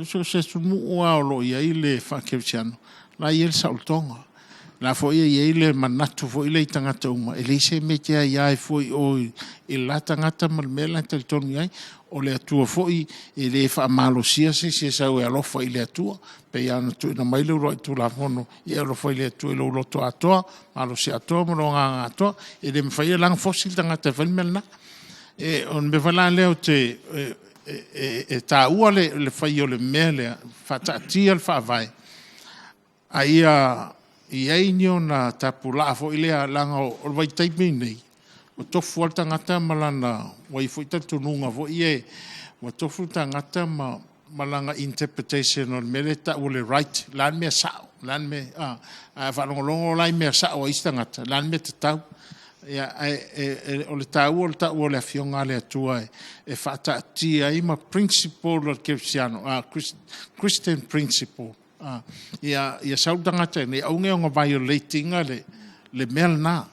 so o se atunuu lava o lo o i ai le faakerisiano, o la e i ai le saolotoga. O la foi e i ai le manatu foi lea i tagata uma, e leai se mea e te aia ai fua i o i le la tagata ma le mea la e talitonu i ai. O le Atua foi e le faamalosia se isi e sau e alofa i le Atua, pei lava ona tuuina mai le uluai Tulafono, ia e alofa i le Atua i lou loto atoa, malosi atoa ma lou agaga atoa. E le mafai la ona fosi le tagata e fai le mea lena. E, o le mea foi la lea ou te, e taua le fai o le mea lea, faataatia le faavae, a ia i ai ni ona tapulaa foi lea, leaga o le vaitaimi lenei, ua tofu lava le tagata ma lana, ua i ai foi talitonuga foi ia, ua tofu le tagata ma lana interpretation o le mea lea e tau o le right, o le a le mea sao, o le a le mea, a faalogologo la i mea sao a isi tagata, o le a le mea tatau. Ia, ae o le taua o le tau o le Afioga a le Atua e faataatia ai ma principle o le kerisiano, Christian principle. Ia sau le tagata ina ia aua ne i ona violate ina le mea lena.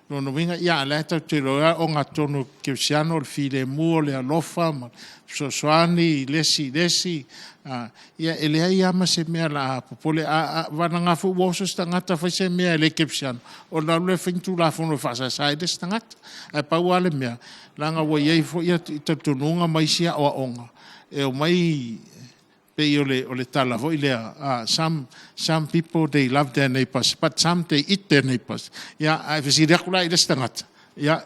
Lona uiga, ia, a o lea tatou te iloa o le ogatotonu kerisiano o le filemu, o le alofa ma fesoasoani i le isi i le isi. Ia, e leai lava ma se mea o le a popole. Vagana foi ua oso se tagata fai se mea e le kerisiano, ona alu lea fai ni tulafono e faasaesa ai le isi tagata. Ae pau lava le mea, leaga ua i ai foi talitonuga ma isi aoaoga e omai pei o le tala foi lea, some people they love their neighbors, but some they eat their neighbors. Ia, ae fesili atu la i le isi tagata, ia,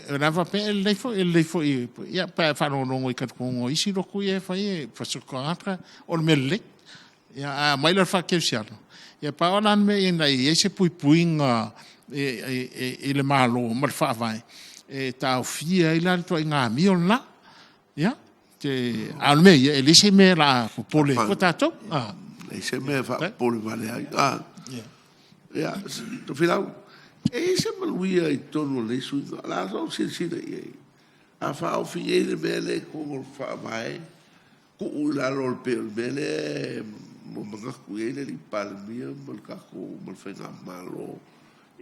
o le a faapea e lelei foi, e lelei foi, ia, pe a faalogologo i talitonuga o isi lotu ia e fai, e fasusu tagata, o le mea lelei. Ia, a aumai la le faakerisiano, ia pau lava la le mea ina ia i ai se puipuiga i le Malo ma le faavae, e taofia ai la le ituaiga amio lena. Ia, te, a o le mea ia, e leai se mea o le a popole ai fua tatou. Leai se mea e faapopole vale ai. Ia, Tofilau, e i ai se manuia i totonu o lenei suiga? O le a sou silasila i ai? A faaofi nei le mea lea i totonu o le faavae, tuu i lalo o le pei o le mea lea ua manatu i ai le alii Palemia ma le tatou ma le faigamalo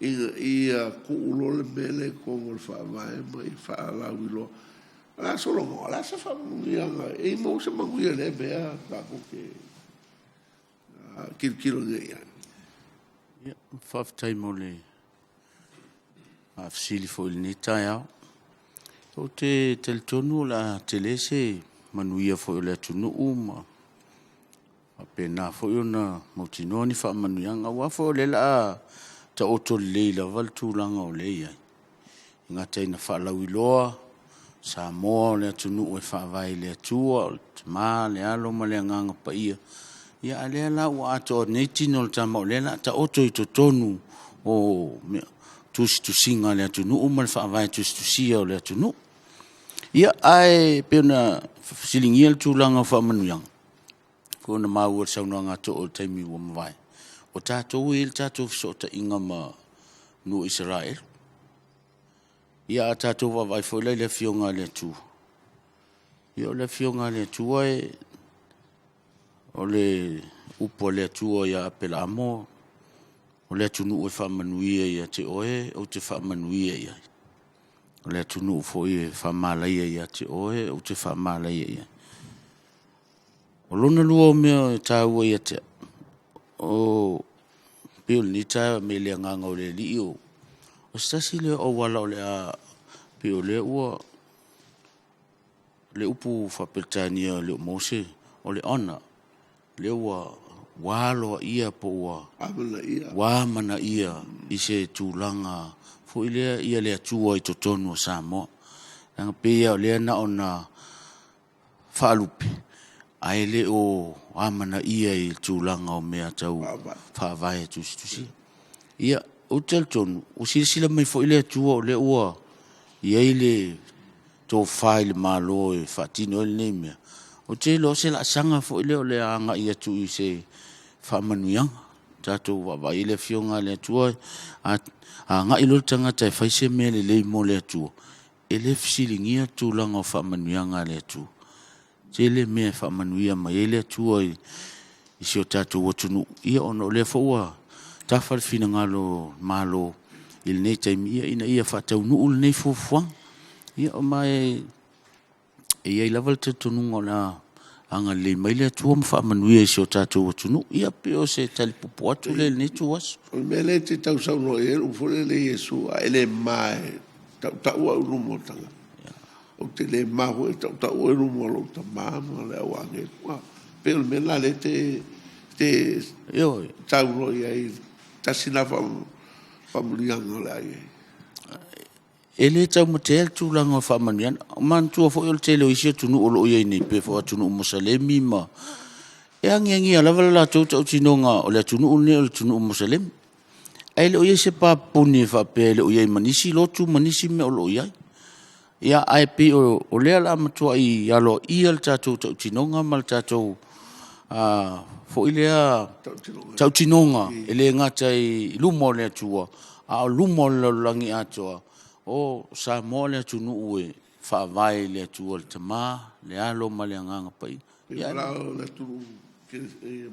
ina ia tuu loa le mea lea i totonu o le faavae ma ia faalauiloa. O le a sou lagona? O le a se faamanuiaga? E i maua se manuia i lea mea tatou te tilotilo nei i ai? Ia, faafetai mo le faafesili foi i lenei taeao. Ou te talitonu o le a tele se manuia foi o le atunuu ma faapena foi ona mautinoa ni faamanuiaga, aua foi o lea o le a taoto lelei lava le tulaga o lea e i ai. E gata ina faalauiloa Samoa o le atunuu e faavae i le Atua, o le Tama, le Alo ma le Agaga Paia. Ia a o lea la ua atoa nei tino o le tama, o lea o le a taoto i totonu o tusitusiga a le atunuu ma le faavae tusitusia o le atunuu. Ia, ae pei ona fesiligia le tulaga o faamanuiaga, pei ona maua i le saunoaga a Too i le taimi ua mavae, o tatou e i ai le tatou fesootaiga ma nuu o Isaraelu. Ia a tatou vaavaai foi la i le Afioga a le Atua, ia o le Afioga a le Atua e, o le upu a le Atua ia Apelaamo, o le atunuu e faamanuia ia te oe, ou te faamanuia i ai. O le atunuu foi e faamalaia ia te oe, ou te faamalaia i ai. O lona lua o mea e taua ia te au, o pei o lenei taeao e aumai i le agaga o le Alii, o se tasi lea o auala o le a, pei o lea ua, le upu faa-Peretania e le o maua se, o le honour, lea ua aloaia po ua amanaia i se tulaga foi lea ia le Atua i totonu o Samoa. Leaga pei lava o lea na ona faalupe, ae le o amanaia i le tulaga o mea tau faavae tusitusia. Ia, ou te talitonu, ua silasila mai foi le Atua o lea ua i ai le tofa i le Malo e faatino ai lenei mea. Ou te iloa o se laasaga foi lea o le a agai atu i se faamanuiaga. tatou vaavaai i le Afioga a le Atua, a agai loa le tagata e fai se mea lelei mo le Atua, e le fesiligia le tulaga o faamanuiaga a le Atua. Tele mea e faamanuia mai ai le Atua i si o tatou atunuu, ia ona o lea foi ua tafa le finagalo o le Malo i lenei taimi, ia ina ia faataunuu lenei fuafuaga. Ia ma e i ai lava le talitonuga o le a agalelei mai le Atua ma faamanuia i si o tatou atunuu. Ia pei o se tali puupuu atu lea i lenei ituaso. O le mea lea e te tau saunoa i ai, o le upu foi lele i Iesu, a e le mama e tautau au i luma o tagata, ou te le mama foi e tautau oe i luma o lou Tama ma le au agelu. E pei o le mea lena o lea e te saunoa i ai, tasi lena faamanuiaga o le a i ai. E le taumatea le tulaga o faamanuiaga. Manatua foi o le tele o isi atunuu o lo o i ai nei, pei foi o atunuu Musalemi ma... E agiagia lava le latou tautinoga o le atunuu lenei o le atunuu Musalemi. Ae le o i ai se papuni e faapea e le o i ai ma nisi lotu ma nisi mea o lo o i ai. Ia, ae pei o lea o le a matuai aloaia le tatou tautinoga ma le tatou foi lea tautinoga e le gata i luma o le Atua, a o luma o le lalolagi atoa, o Samoa le atunuu e faavae i le Atua le Tama, le Alo ma le Agaga Paia. Ia, o le atunuu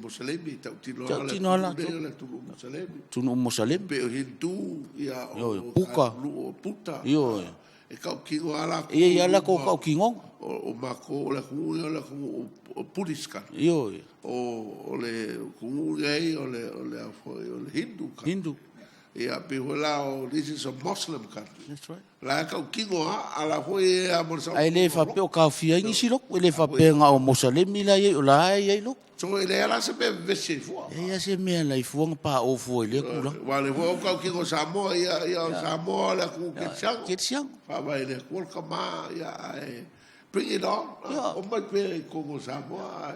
Musalemi, tautino le atunuu Musalemi. Atunuu Musalemi. Pei o Hindu, ia, o Puka, o Puta. Ioe. E tautino lava latou. E i ai lava latou tautinoga. O matou, o le atunuu lea o le atunuu o Buddhist country. Ioe. O le atunuu lenei o le Hindu country. Hindu. Ia, pei foi la o this is a Muslim country. That's right. O la e tautino lava, a o la foi e a mo le Ae le faapea o taofia ai nisi lotu, e le faapea na o Musalemi la e i ai, o la e i ai lotu. So e leai la se mea e vevesi ai fua. E leai lava se mea e fua na pa o fua i lea tulaga. Aua o lea foi ua tautino e Samoa, ia o Samoa o le atunuu kerisiano. Kerisiano. Faavae i le Atua le Tama, ia ae bring it on. Omai pea i totonu o Samoa ae.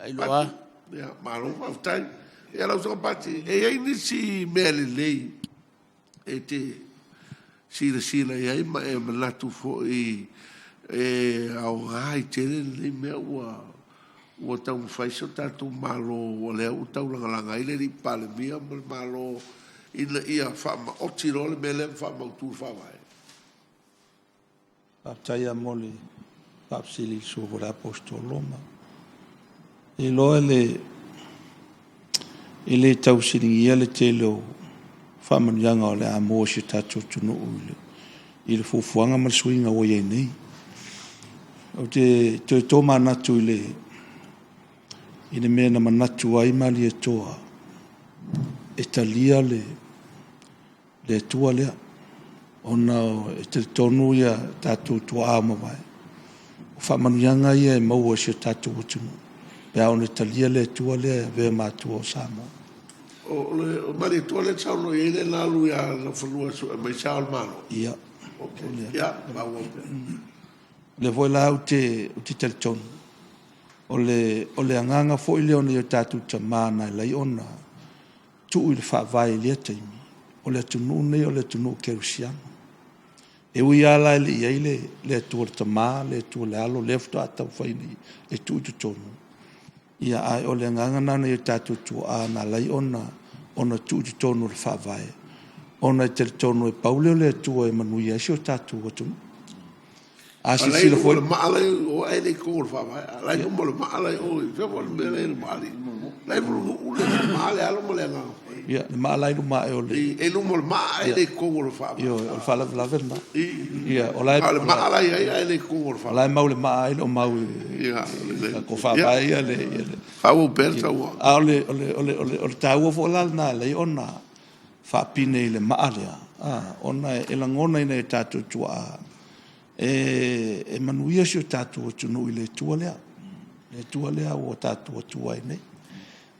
Ai loa. Ia, malo faafetai. Ia lau Afioga Pati, e i ai nisi mea lelei e te silasila i ai ma e manatu foi e aoga i tele lenei mea ua taumafai si o tatou Malo, ua lea ua taulagalaga ai le alii Palemia ma le Malo ina ia faamaoti loa le mea lea ma faamautu le faavae? Faafetai lava mo le faafesili i le suafa o le Aposetolo ma e iloa e le tau siligia le tele o faamanuiaga o le a maua e si o tatou atunuu i le fuafuaga ma le suiga ua i ai nei. Ou te toe tomanatu i le mea na manatu ai Malietoa e talia le Atua lea, ona e talitonu ia tatou tuaa o mavae, o faamanuiaga ia e maua e si o tatou atunuu, pe a ona talia le Atua lea e avea ma Atua o Samoa. O le Malietoa lea e saunoa i ai lea na alu ia Nafanua e sue mai se Ao o le Malo? Ia. Okay. Ia, faaauau pea. O lea foi la ou te talitonu, o le agaga foi lea o nai o tatou tama na ala ai ona tuu i le faavae i lea taimi, o le atunuu lenei o le atunuu kerisiano. E ui lava la e le i ai le Atua le Tama, le Atua le Alo, lea faatoa taumafai nei e tuu i totonu, ia, ae o le agaga lena nai o tatou tuaa na ala ai ona tuu i totonu o le faavae, ona e talitonu e pau lea o le Atua e manuia ai si o tatou atunuu. A silasila foi o le maa la i o ae le i totonu o le faavae. A la i luma o le maa la i o, i fea foi le mea la i le maa alii La i Mulinuu le Tama, le Alo ma le Agaga Paia. Ia, le maa la i luma ae o le E luma o le maa ae le i totonu o le faavae. Ioe, o le faalavelave lena. Ia, o la e A o le maa la i ai ae le i totonu o le faavae. O la e mau le maa ae le o mau i tatou faavae ia le Faaauau pea le saunoaga. A o le taua foi la lena e ala ai ona faapine i le maa lea, ona e lagona i nai o tatou tuaa e manuia si o tatou atunuu i le Atua lea, le Atua lea ua tatou atua ai nei.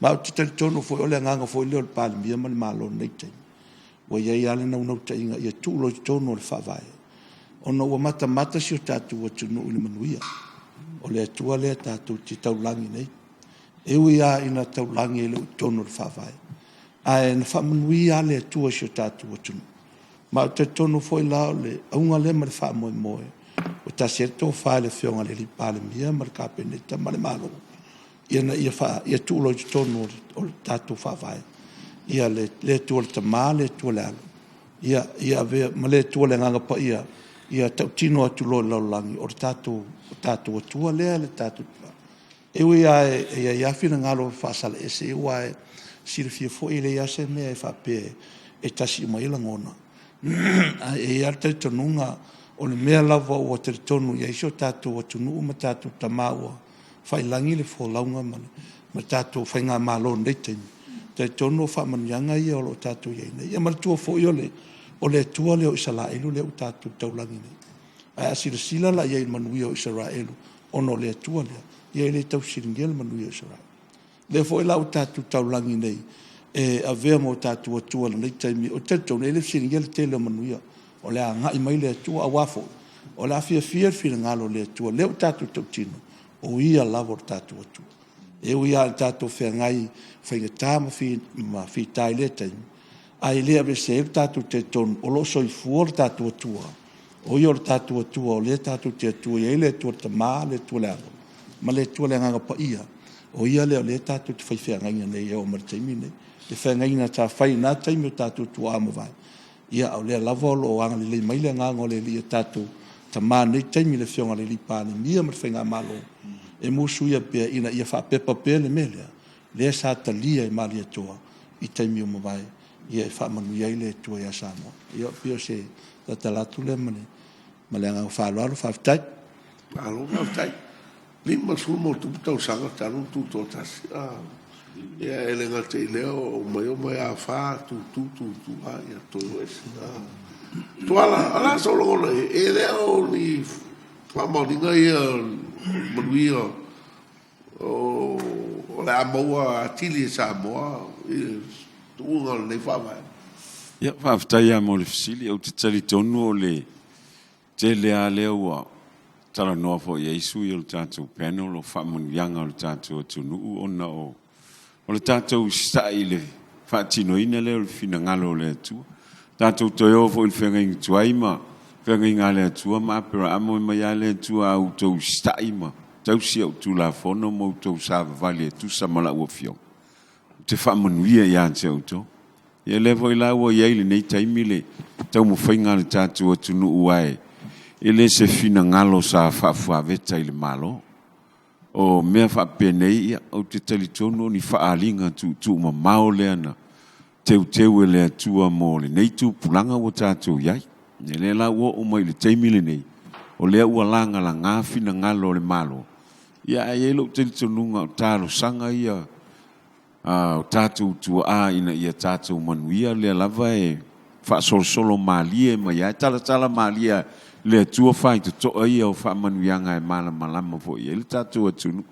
Ma ou te talitonu foi o le agaga foi lea o le Palemia ma le Malo i lenei taimi, ua i ai lava le naunautaiga ia tuu loa i totonu o le Faavae, ona ua matamata si o tatou atunuu i le manuia o le Atua lea tatou te taulagi nei. E ui lava ina taulagi e le o i totonu o le Faavae, ae na faamanuia lava le Atua i si o tatou atunuu. Ma ou te talitonu foi la o le auga lea ma le faamoemoe ua tasi ai le tofa i le Afioga i le Palemia ma le Kapeneta ma le Malo, ina ia tuu loa i totonu o le tatou Faavae. Ia, le, le Atua le Tama, le Atua le Alo, ia, ia avea ma le Atua le Agaga Paia, ia tautino atu loa i le lalolagi, o le tatou, o tatou Atua lea, le tatou E ui lava e i ai lava finagalo faasalaese, aua e silafia foi e leai lava se mea e faapea e tasi uma i ai lagona, ae i ai lava le talitonuga o le mea lava ua talitonu i ai si o tatou atunuu ma tatou tama ua faiilagi le folauga ma le tatou faigamalo i lenei taimi, talitonu o faamanuiaga ia o lo o tatou i ai nei. Ia manatua foi o le Atua lea o Isaraelu lea ua tatou taulagi nei. Ae a silasila la i ai i le manuia o Isaraelu ona o le Atua lea, ia e le tau fesiligia le manuia o Isaraelu. O lea foi la ua tatou taulagi nei e avea ma o tatou Atua i lenei taimi, ou te talitonu e le fesiligia le tele o manuia, o le a agai mai le Atua, aua foi o le a fiafia le finagalo o le Atua, lea ua tatou tautino, o Ia lava o le tatou Atua. E ui lava ina tatou feagai faigata ma fita i lea taimi, ae le aveesea ai lo tatou talitonu o lo o soifua lo tatou Atua, o Ia o le tatou Atua o lea tatou te Atua i ai, le Atua le Tama, le Atua le Alo, ma le Atua le Agaga Paia, o Ia lea o lea tatou te faifeagaiga nei e oo mai i le taimi lenei. Le feagaiga sa fai i na taimi e o tatou tuaa ua mavae, ia a o lea lava o lo o agalelei mai le Agaga o le Alii i o tatou tama i lenei taimi, le Afioga i le Palemia ma le Faigamalo, e musuia pea ina ia faapepa pea le mea lea, lea sa talia e Malietoa i taimi ua mavae, ia e faamanuia ai le Atua ia Samoa. Ia pei o se tautala atu lea ma le, ma le agaga faaaloalo, faafetai. Malo faafetai. 50+ tausaga talu ona tutoatasi. Ia e le gata i lea o omai omai afa tutu tutu lava ia toe o ese. Tuala, o le a sou lagona i ai? E le o ni faamaoniga ia o manuia o le a maua atili e Samoa i le tuuga o lenei faavae? Ia, faafetai lava mo le fesili. Ou te talitonu o le tele lava lea ua talanoa foi i ai sui o le tatou panel o faamanuiaga o le tatou atunuu ona o le tatou usitai i le faatinoina lea o le finagalo o le Atua. Tatou toe o foi i le feagaiga tuai ma feagaiga a le Atua ma Aperaamo, e mai lava le Atua, a outou usitai ma tausi au tulafono ma outou savavali e tusa ma lau afioga, ou te faamanuia ia te outou. Ia lea foi la ua i ai i lenei taimi le taumafaiga a le tatou atunuu, ae e le se finagalo sa faafuaveta i le Malo. O mea faapenei, ia, ou te talitonu o ni faaaliga tuutuumamao lea na teuteu e le Atua mo lenei tupulaga ua tatou i ai. Ia lea la ua oo mai i le taimi lenei, o lea ua lagalaga finagalo o le Malo, ia ae i ai lou talitonuga o talosaga ia a o tatou tuaa ina ia tatou manuia, lea lava e faasolosolo malie mai ai, talatala malie le Atua faitotoa ia o faamanuiaga e malamalama foi i ai le tatou atunuu.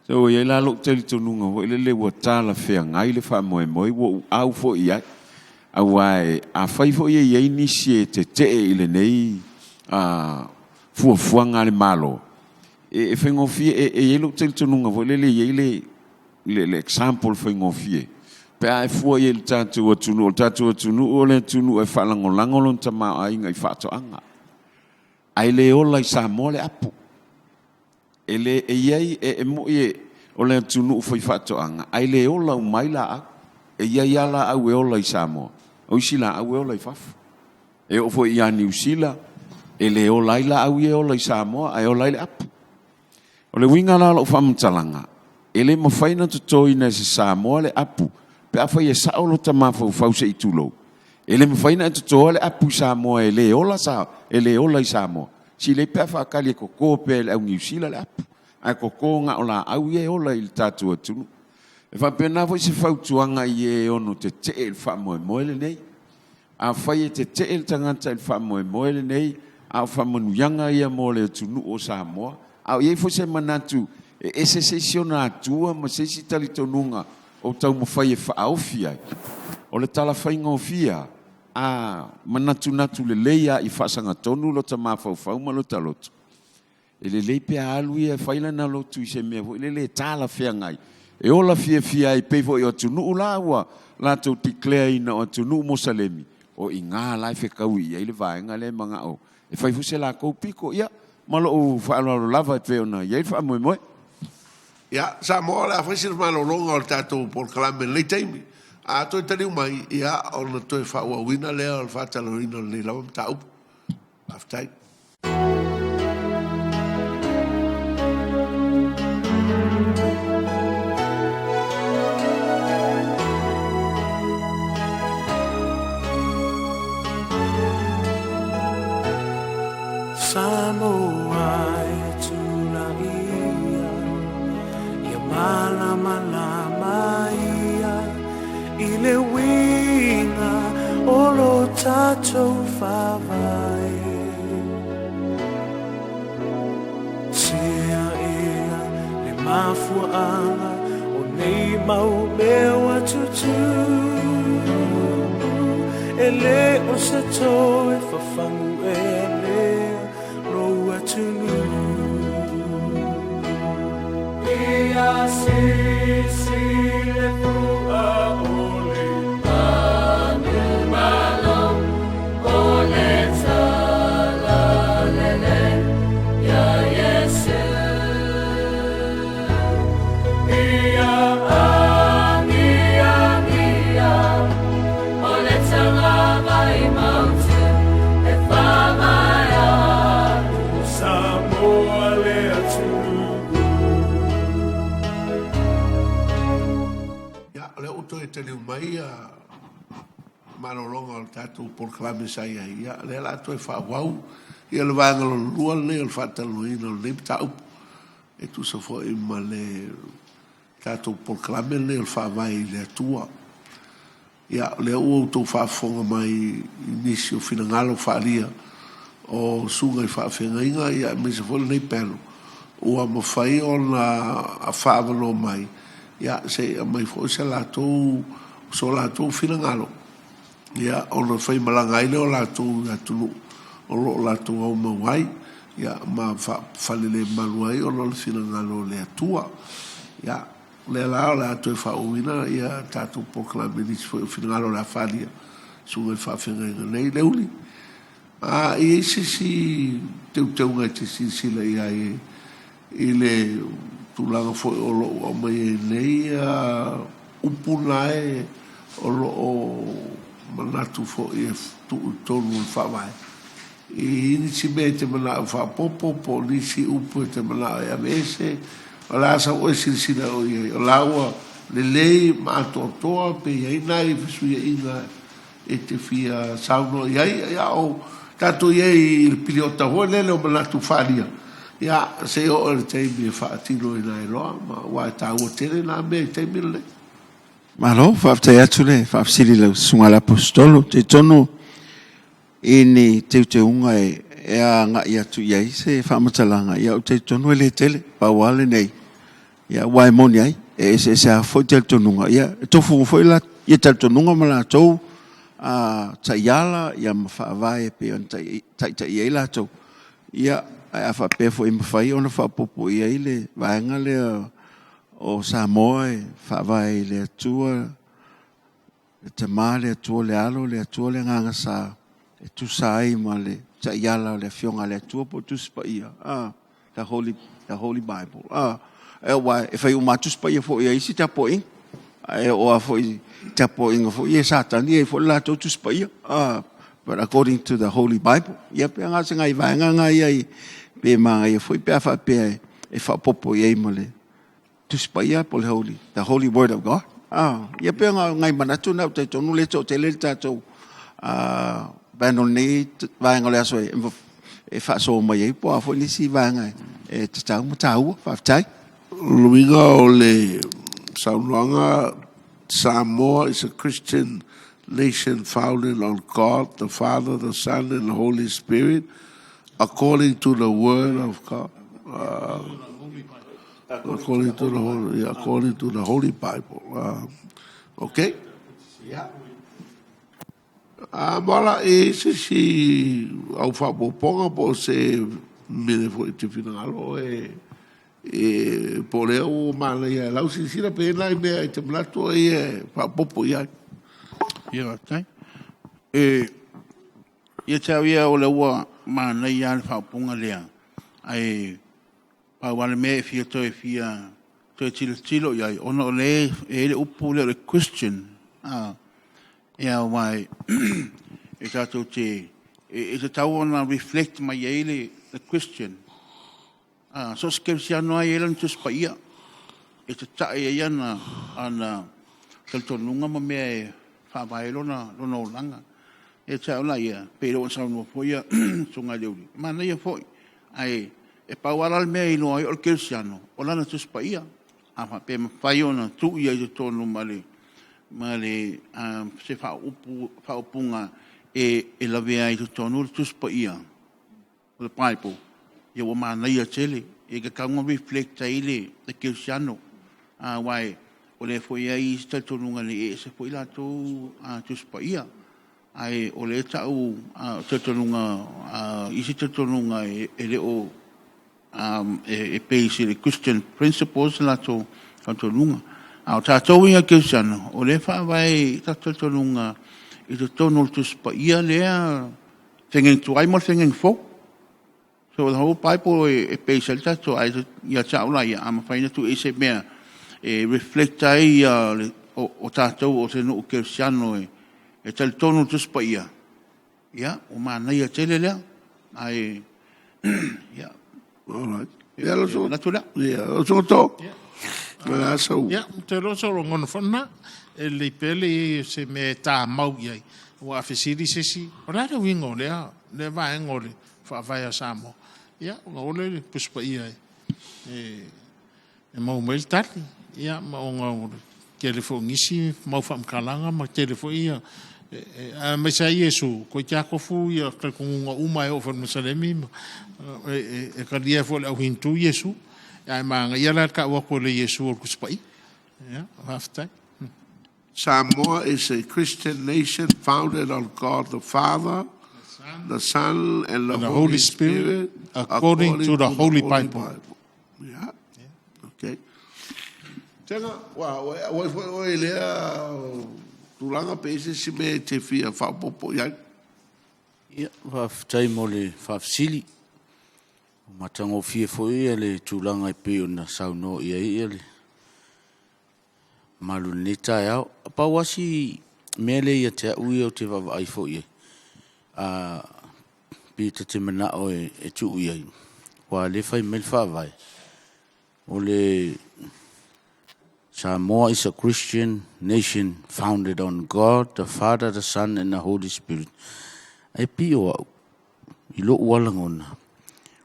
So, ua i ai la lou talitonuga foi lele ua talafeagai le faamoemoe, ua ou au foi i ai. Aua afai foi e i ai nisi e tetee i lenei fuafuaga a le Malo, e faigofie, e i ai lou talitonuga foi lele e i ai le example faigofie pe a e fua i ai i le tatou atunuu. O le tatou atunuu o le atunuu e faalagolago lona tamaoaiga i faatoaga, ae le ola i Samoa le apu. E le e i ai e, e moi e, o le atunuu faifaatoaga, ae le ola uma ai laau. E i ai lava laau e ola i Samoa, o isi laau e ola i fafo. E oo foi ia Niu Sila, e le ola ai laau ia e ola i Samoa, ae ola ai le apu. O le uiga la o lau faamatalaga, e le mafai ona totoina e se Samoa le apu pe afai e sao lota mafaufau se i tulou. E le mafai ona e totoa le apu i Samoa e le ola, e le ola i Samoa. Silei pe a faatali e toto pea e le au Niu Sila le apu, ae toto na o laau ia e ola i le tatou atunuu. E faapena foi se fautuaga i e ono tetee i le faamoemoe lenei. Afai e tetee le tagata i le faamoemoe lenei, a o faamanuiaga ia mo le atunuu o Samoa, a o i ai foi se manatu e ese se isi ona atua ma se isi talitonuga o taumafai e faaofi ai, o le tala faigofie lava, a manatunatu lelei lava i faasagatonu lota mafaufau ma lota loto, E lelei pe a alu ia e fai lana lotu i se mea foi lele e talafeagai, e ola fiafia ai, pei foi o atunuu la ua latou declare ina o atunuu Mosalemi, o i ina la e fetaui i ai le vaega lea e manao e fai foi se latou pito. Ia, ma lou faaaloalo lava e pei ona i ai le faamoemoe. Ia, Samoa, o le a fai sina malologa o le tatou polokalame i lenei taimi. A toe taliu mai, ia, ona toe faaauauina lea o le faatalanoaina o lenei lava mataupu. Faafetai. Samoa e tulaia Ia malamalama ia I le uiga o lo tatou faavae Sea ea le mafuaaga o nei mau mea ua tutupu E le o se toe fafagu ea lea lou atunuu Ia sisi le fua o le manumalo o le talalelei iā Iesu. Ia agiagia o le talavai mautu e faavae atu. Samoa le atunuu. Ia, o lea ua toe taliu mai ia malologa o le tatou polokalame sa i ai, ia, o lea o le a toe faaauau ia le vaega lona lua lenei o le faatalanoaina o lenei mataupu e tusa foi ma le tatou polokalame lenei o le Faavae i le Atua. Ia, o lea ua outou faafofoga mai i nisi o finagalo faaalia o susuga i faafeagaiga, ia aemaise foi lenei panel, ua mafai ona faaavanoa mai, ia, se i aumai foi se latou, so latou finagalo, ia, ona faimalaga ai lea o latou i atunuu o lo o latou aumau ai, ia, ma faafalelemalu ai ona o le finagalo o le Atua. Ia, o lea la o le a toe faaauauina ia tatou polokalame i nisi foi o finagalo o le a faaalia susuga i faafeagaiga nei. Leuuli, a i ai se isi teuteuga e te silasila i ai i le tulaga foi o lo o aumai ai nei upu na e o lo o manatu foi e tuu i totonu o le Faavae, i nisi mea e te manao e faaopoopo po o nisi upu e te manao e aveese, o le a sau oe silasila oe i ai, o la ua lelei ma atoatoa pe i ai nai fesuiaiga e te fia saunoa i ai, ia o tatou i ai i le piliota foi lele o manatu faaalia, ia se i oo i le taimi e faatinoina ai loa, ma aua e taua tele na mea i le taimi lenei. Malo, faafetai atu le faafesili i lau Susuga i le Aposetolo. Ou te talitonu i ni teuteuga e agai atu i ai se faamatalaga, ia ou te talitonu e le tele, pau lava lenei, ia aua e moni ai, e eseese lava foi talitonuga, ia e tofu foi la ia talitonuga ma latou a taiala ia ma faavae e pei ona taitai ai latou. Ia, ae a faapea foi e mafai ona faaopoopo i ai le vaega lea o Samoa e faavae i le Atua le Tama, le Atua le Alo, le Atua le Agaga Sa, e tusa ai ma le taiala o le Afioga a le Atua po o Tusi Paia, ah, the Holy, the Holy Bible. Ah, e aua e fai uma Tusi Paia foi e isi tapuaiga. Ae oo lava foi i tapuaiga foi e Satani e i ai foi le latou Tusi Paia. Ah, but according to the Holy Bible. Ia pe nga se ngai vaega nga ia i pe manaia foi pe a faapea e faaopoopo i ai ma le Tusi Paia po o le Holy, the Holy Word of God. Ah, ia pei o ngai manatu na ou talitonu le toatele le tatou vaega o lenei vaega o le aso e, e faasoa mai ai po o a foi nisi vaega e tatau ma taua. Faafetai. O le uiga o le saunoaga, Samoa is a Christian nation founded on God, the Father, the Son and the Holy Spirit, according to the Word of God. According to the Holy, yeah, according to the Holy Bible. Okay? Yeah. A moala e se si au faapopoga po o se mea foi te finagalo e e po lea ua manaia e lau silasila pe nai mea e te manatu ai e faapopo i ai. Ia, faafetai. E, ia te au ia o lea ua manaia lava le faaupuga lea, ae Pau lava le mea e fia toe fia toe tilotilo i ai, ona o lea e i ai le upu lea o le Christian. Ia aua e tatou te, e tatau ona reflect mai ai le Christian. So o se kerisiano lava e i ai lana Tusi Paia e tata'i ai ana talitonuga ma mea e faavae ai lona olaga. Ia te au la ia, pei ona saunoa foi le Susuga i le Uli, e manaia foi, ae e pau lava la le mea e iloa ai o le kerisiano, o lana Tusi Paia. A faapea e mafai ona tuu i ai i totonu ma le se faaupuga e lavea ai i totonu le Tusi Paia, o le Bible, ia ua manaia tele. E tatau ona reflect ai le kerisiano, aua o lea foi e i ai isi talitonuga ne i ese foi latou Tusi Paia. Ae o lea e tau o talitonuga, isi talitonuga e le o e base i le Christian principles latou talitonuga. A o tatou ia kerisiano, o lea e faavae i tatou talitonuga i totonu o le Tusi Paia lea, feagaiga tuai ma le feagaiga fou. So the whole Bible e base ai le tatou, ae ia te au la ia, a mafai ona tuu i ai se mea e reflect ai o tatou o se nuu kerisiano e talitonu i le Tusi Paia, ia, ua manaia tele lea. Ae, ia, Alright. Ia, lau manatu lea. Ia, lau Susuga To. O le a sau? Ia, ou te iloa o sau lagona foi lena. E lelei pea le i ai o se mea e tamau i ai, aua a fesili se isi, o le a le uiga o lea vaega o le Faavae a Samoa? Ia, ona o lea i le Tusi Paia e maua mai ai le tali. Ia, ma ona o le tele foi o nisi mau faamatalaga ma tele foi ia, aemaise lava Iesu, toeitiiti lava tofu talitonuga uma e oo foi i le Musalemi ma e talia foi e le au Hindu Iesu. Ae manaia la le tau atu e le Iesu o le Tusi Paia. Ia, faafetai. Samoa is a Christian nation founded on God the Father, the Son, and the Holy Spirit, according to the Holy Bible. Yeah. Okay. Tega, ua, ua, ua foi oe i lea tulaga pe i se isi mea e te fia faaopoopo i ai. Ia, faafetai mo le faafesili. Ua matagofie foi le tulaga e pei ona saunoa i ai le mamalu i lenei taeao. Pau lava si mea lea ia te au ia ou te vaavaai foi i ai, pei ta te manao e tuu i ai, aua o lea e fai mai le faavae, o le Samoa is a Christian nation founded on God, the Father, the Son and the Holy Spirit. Ae pei o au, i lou lava lagona,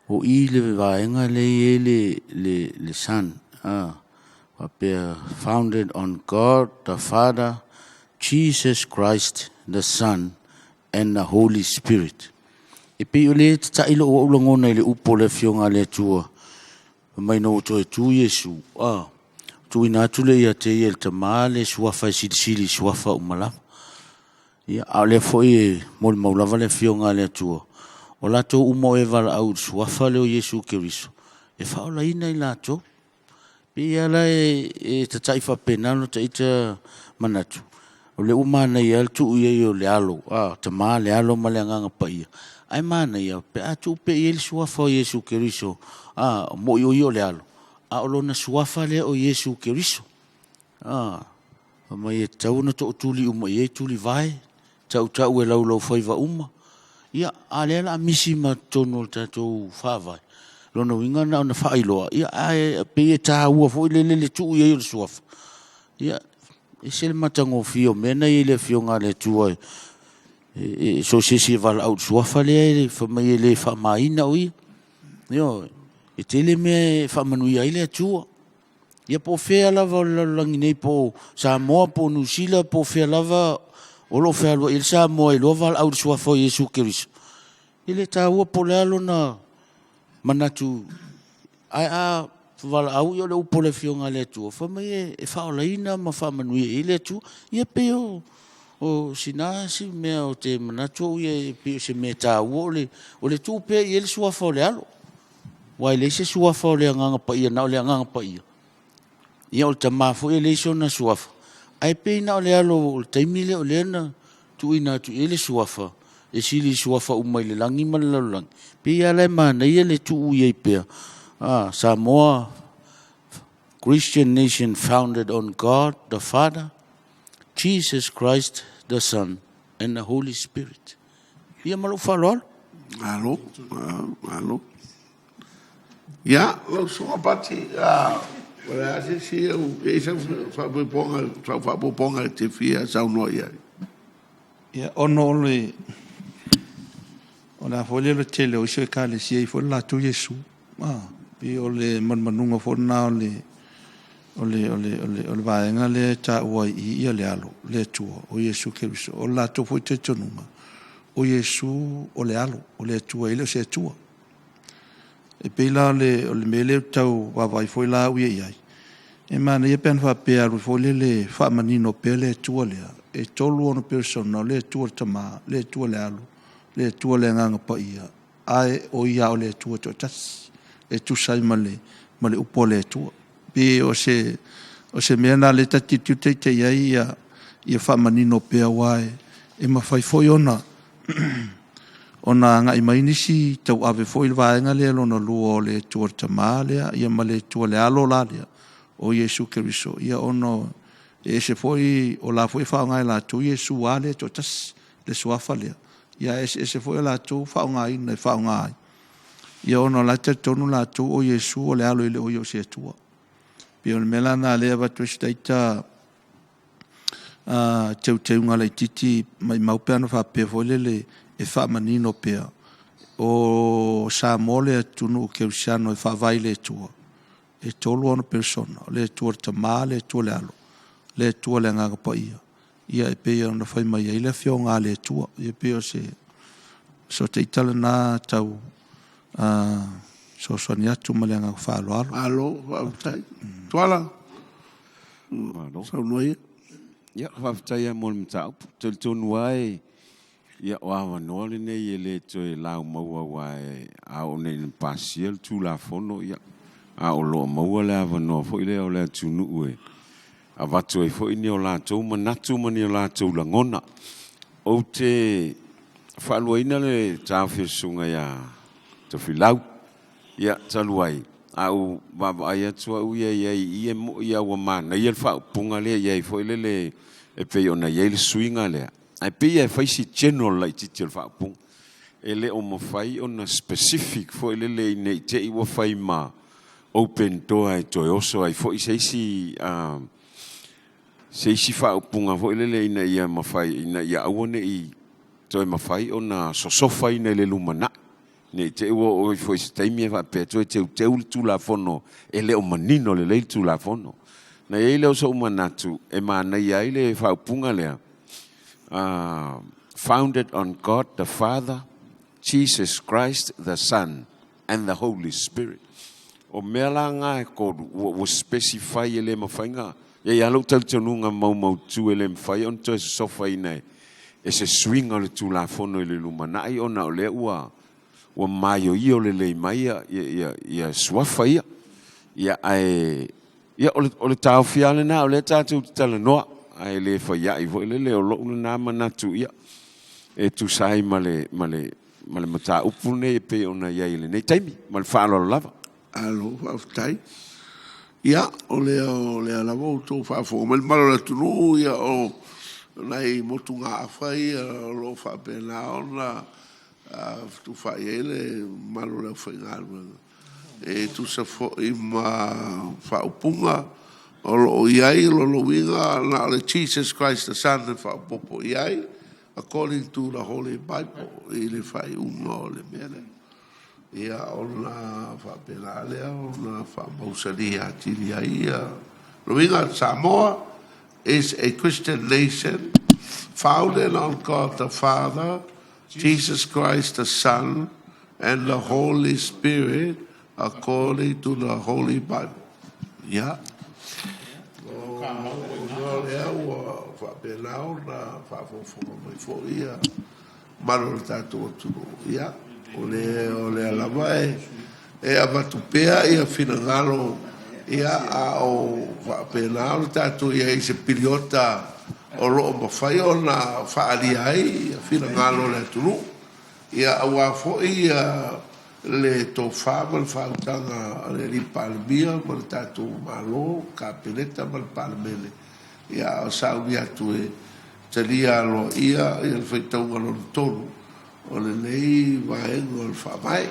o i le vaega lea e i ai le Son, faapea founded on God, the Father, Jesus Christ, the Son, and the Holy Spirit. E pei o le tatai lou au lagona i le upu o le Afioga a le Atua, mai na ua toe tu Iesu, tuuina atu le ia te ia le Tama le suafa e silisili i suafa uma lava. Ia, a o lea foi e molimau lava le Afioga a le Atua, o latou uma o e valaau i le suafa lea o Iesu Keriso, e faaolaina i latou. Pei lava la e tatai faapena lona ita manatu, o lea ua manaia lava le tuu i ai o le Alo, Tama, le Alo ma le Agaga Paia, ae manaia pe a tuu pea i ai le suafa o Iesu Keriso, mo'i o ia o le Alo, a o lona suafa lea o Iesu Keriso. Mai e tatau ona tootuli uma i ai tulivae, tautau e laulau faiva uma. Ia, a lea la misi ma totonu o le tatou faavae, lona uiga na ona faailoa, ia, ae pei e taua foi le lele tuu i ai o le suafa. Ia, ese le matagofie o mea na i ai le Afioga a le Atua e so o se isi e valaau i le suafa lea e fai mai e le faamaina o ia. Ioe, e tele mea e faamanuia ai le Atua. Ia po o fea lava o le lalolagi nei, po o Samoa, po o Niu Sila, po o fea lava o lo o fealuai ai le Samoa e iloa valaau i le suafa o Iesu Keriso. E le taua po o le a lona manatu, ae a valaau ia o le upu o le Afioga a le Atua, fai mai e faaolaina ma faamanuia i ai le Atua. Ia pei o sina si mea o te manatu au ia e pei o se mea taua o le tuu pea i ai le suafa o le Alo. Aua e leai se suafa o le Agaga Paia, na o le Agaga Paia. Ia o le Tama foi e leai sona suafa. Ae pei na o le Alo o le taimi lea o lea na tuuina atu i ai le suafa, e sili suafa uma i le lagi ma le lalolagi. Pei lava la e manaia le tuu i ai pea. Samoa Christian nation founded on God the Father, Jesus Christ the Son and the Holy Spirit. Ia ma lou faaaloalo. Malo, malo. Ia, lau susuga Pati, o le a se isi au, e i ai sau faapopoga, sau faapopoga e te fia saunoa i ai? Ia, ona o le, o le a foi lea o le tele o isi o Ekalesia e i ai foi le latou Iesu. A, pei o le manumanuga foi lena o le, o le, o le, o le, o le vaega lea e taua ai i i le Alo, le Atua, o Iesu Keriso. O le latou foi talitonuga, o Iesu o le Alo, o le Atua, e le o se Atua. E pei la o le, o le mea lea ou te tau vaavaai foi la au ia i ai, e manaia pe ana faapea e alu foi lele faamanino pea le Atua lea, e tolu ona persona, o le Atua le Tama, le Atua le Alo, le Atua le Agaga Paia, ae o Ia o le Atua toatasi, e tusa ai ma le, ma le upu a le Atua. Pe o se, o se mea lena lea ta te tilotilo ita i ai ia, ia faamanino pea aua e, e mafai foi ona ona agai mai nisi tauave foi i le vaega lea lona lua o le Atua le Tama lea, ia ma le Atua le Alo la lea, o Iesu Keriso, ia ona e ese foi, o la foi e faaaoga e latou Iesu lava lea e toatasi, le suafa lea, ia ae eseese foi a latou faaaogaina e faaaoga ai. Ia ona o la e talitonu latou o Iesu o le Alo e le o ia o se Atua. Pei o le mea la lena lea e avatu ai si taita teuteuga laitiiti maimau pe ana faapea foi lele e faamanino pea o Samoa le atunuu kerisiano e faavae i le Atua. E tolu ona persona, o le Atua le Tama, le Atua le Alo, le Atua le Agaga Paia. Ia e pei ona fai mai ai le Afioga a le Atua. Ia e pei o se so te ita lena tau fesoasoani atu ma le agaga faaaloalo. Malo faafetai. Tuala. Malo. Saunoa ia. Ia, faafetai lava mo le mataupu. Talitonu lava e, ia, o avanoa lenei e le toe laumaua aua e, a oo nei ina pasia le Tulafono, ia, a o lo o maua le avanoa foi lea o le atunuu e avatu ai foi ni o latou manatu ma ni o latou lagona. Ou te faaluaina le taofi o le Susuga ia Tofilau. Ia, talu ai, a ou vaavaai atu au ia i ai i i, e moni lava ua manaia le faaupuga lea i ai foi lele e pei ona i ai le suiga lea, ae pei lava e fai si general laitiiti o le faaupuga. E le o mafai ona specific foi lele ne i te i ua fai ma open door e toe oso ai foi se isi se isi faaupuga foi lele ina ia mafai, ina ia aua ne i toe mafai ona sosofaina i le lumanai. Ne i te i ua oo ifo i se taimi e faapea toe teuteu le Tulafono e le o manino lelei le Tulafono. Na i ai lea o so'u manatu e manaia ai le faaupuga lea, founded on God the Father, Jesus Christ the Son and the Holy Spirit. O mea la na e tolu ua specify e le mafai na, e i ai lava lou talitonuga maumautu e le mafai ona toe sosofaina e se suiga o le Tulafono i le lumanai ona o lea ua ua maioio lelei mai ia, ia, ia suafa ia. Ia, ae, ia, o le, o le taofi lava lena o lea tatou te talanoa, ae le fai ai foi lele o lou lena manatu, ia, e tusa ai ma le, ma le, ma le mataupu lenei e pei ona i ai i lenei taimi. Ma le faaaloalo lava. Malo faafetai. Ia, o lea, o lea lava ua outou faafofoga mai le mamalu o le atunuu, ia o nai motugaafa ia o lo o faapena ona fetufaai ai le mamalu o le aufaigaluega e tusa foi ma faaupuga o lo o i ai. O lona uiga na o le Jesus Christ the Son e faaopoopo i ai according to the Holy Bible i le faaiuga o le mea lea. Ia ona faapena lea ona faamausali atili ai ia lona uiga Samoa is a Christian nation founded on God the Father, Jesus Christ the Son and the Holy Spirit according to the Holy Bible. Ia. O lea ua faapena ona faafogafoga mai foi ia mamalu o le tatou atunuu. Ia, o lea lava e avatu pea ia finagalo, ia, a o faapena ona tatou i ai i se piliota o lo o mafai ona faaalia ai ia finagalo o le atunuu. Ia, aua foi ia le tofa ma le faautaga a le Alii Palemia ma le tatou Malo, Kapeneta ma le Palemene. Ia, a o sauni atu e talia aloaia ia le faitauga lona tolu o lenei vaega o le Faavae.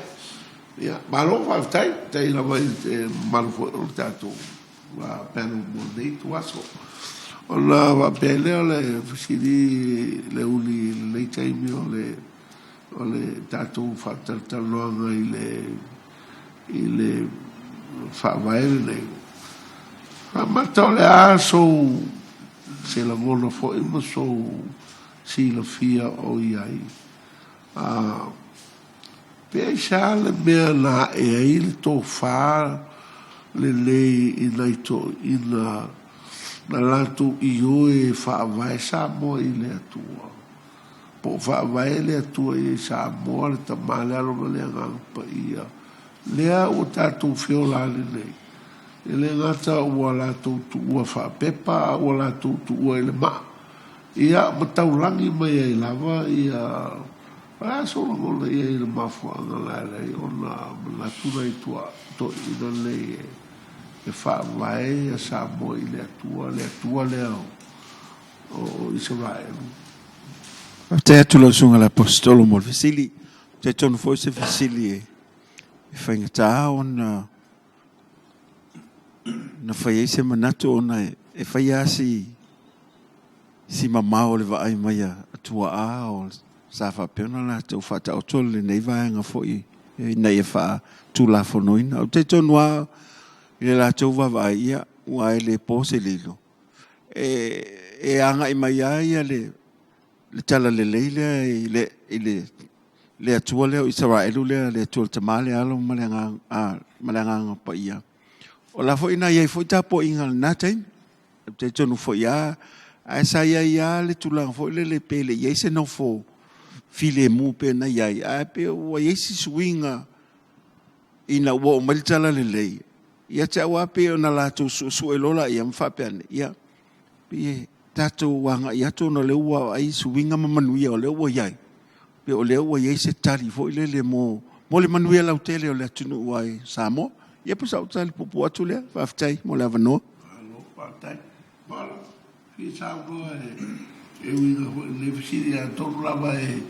Ia, malo faafetai, faafetai lava i le mamalu foi o le tatou panel mo lenei ituaso. Ona faapea lea o le fesili Leuuli i lenei taimi o le o le tatou faatalatalanoaga i le i le Faavae lenei. Faamata o le a sou se lagona foi ma sou silafia o i ai, a pe aisea le mea na ae ai le tofa lelei i nai toeaiina na latou ioe e faavae Samoa i le Atua, po o faavae le Atua i Samoa, le Tama, le Alo ma le Agaga Paia, lea ua tatou feola nei. E le gata ua latou tuua faapepa, a ua latou tuua i le maa. Ia, ma taulagi mai ai lava ia, o le a sou lagona i ai i le mafuaaga na ala ai ona manatu nai toeaiina nei e faavae ia Samoa i le Atua, le Atua lea o Isaraelu? Faafetai atu lau Susuga i le Aposetolo mo le fesili. Ou te talitonu foi o se fesili e faigata ona na fai ai se manatu ona e fai lava si si mamao o le vaai mai a tuaa o sa faapea ona latou faataoto lenei vaega foi ina ia faatulafonoina. Ou te talitonu lava i le latou vaavaai, ia, aua e le po se lilo, e agai mai lava ia le le talalelei lea i le, i le, le Atua lea o Isaraelu lea, le Atua le Tama, le Alo ma le Agaga, a, ma le Agaga Paia. O la foi na i ai foi tapuaiga i lena taimi. Ou te talitonu foi lava, ae sa i ai lava le tulaga foi lele pe le i ai se nofo filemu pe na i ai, ae pe ua i ai se suiga ina ua oo mai le talalelei. Ia te au lava pei ona latou suesue loa laia ma faapea ane, ia, pei e tatou agai atu ona o lea ua vaai suiga ma manuia o lea ua i ai, pei o lea ua i ai se tali foi lele mo, mo le manuia lautele o le atunuu ai Samoa. Ia po o sau tali puupuu atu lea. Faafetai mo le avanoa. Malo faafetai. Paula, fia saunoa e uiga foi i lenei fesili, atonu lava e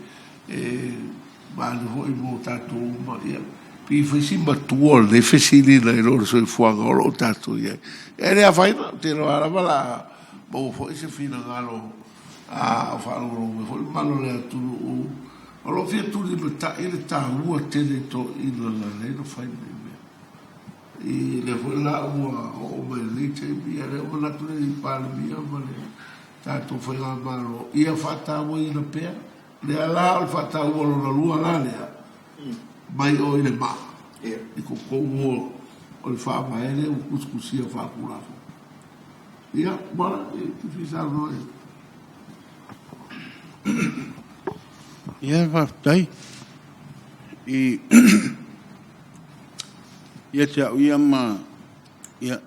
malie foi mo tatou uma. Ia, pei fai si matua o lenei fesili nai lo le soifuaga o lo o tatou i ai. E le afaina, ou te iloa lava o le a maua foi se finagalo a o faalogologo mai foi le mamalu o le atunuu o lo o fia tulimatai le taua tele i toeaiina na ala ai ona fai lenei mea. I lea foi la ua oo mai i lenei taimi, ia lea ua manatu le Palemia ma le tatou Faigamalo ia faatauaina pea. Lea la o le faataua lona lua la lea, mai o i le maa i totonu o le Faavae lea ua tusitusia faatulafono. Ia, Maala, e te fia saunoa i ai? Ia, faafetai. I ia te au ia ma ia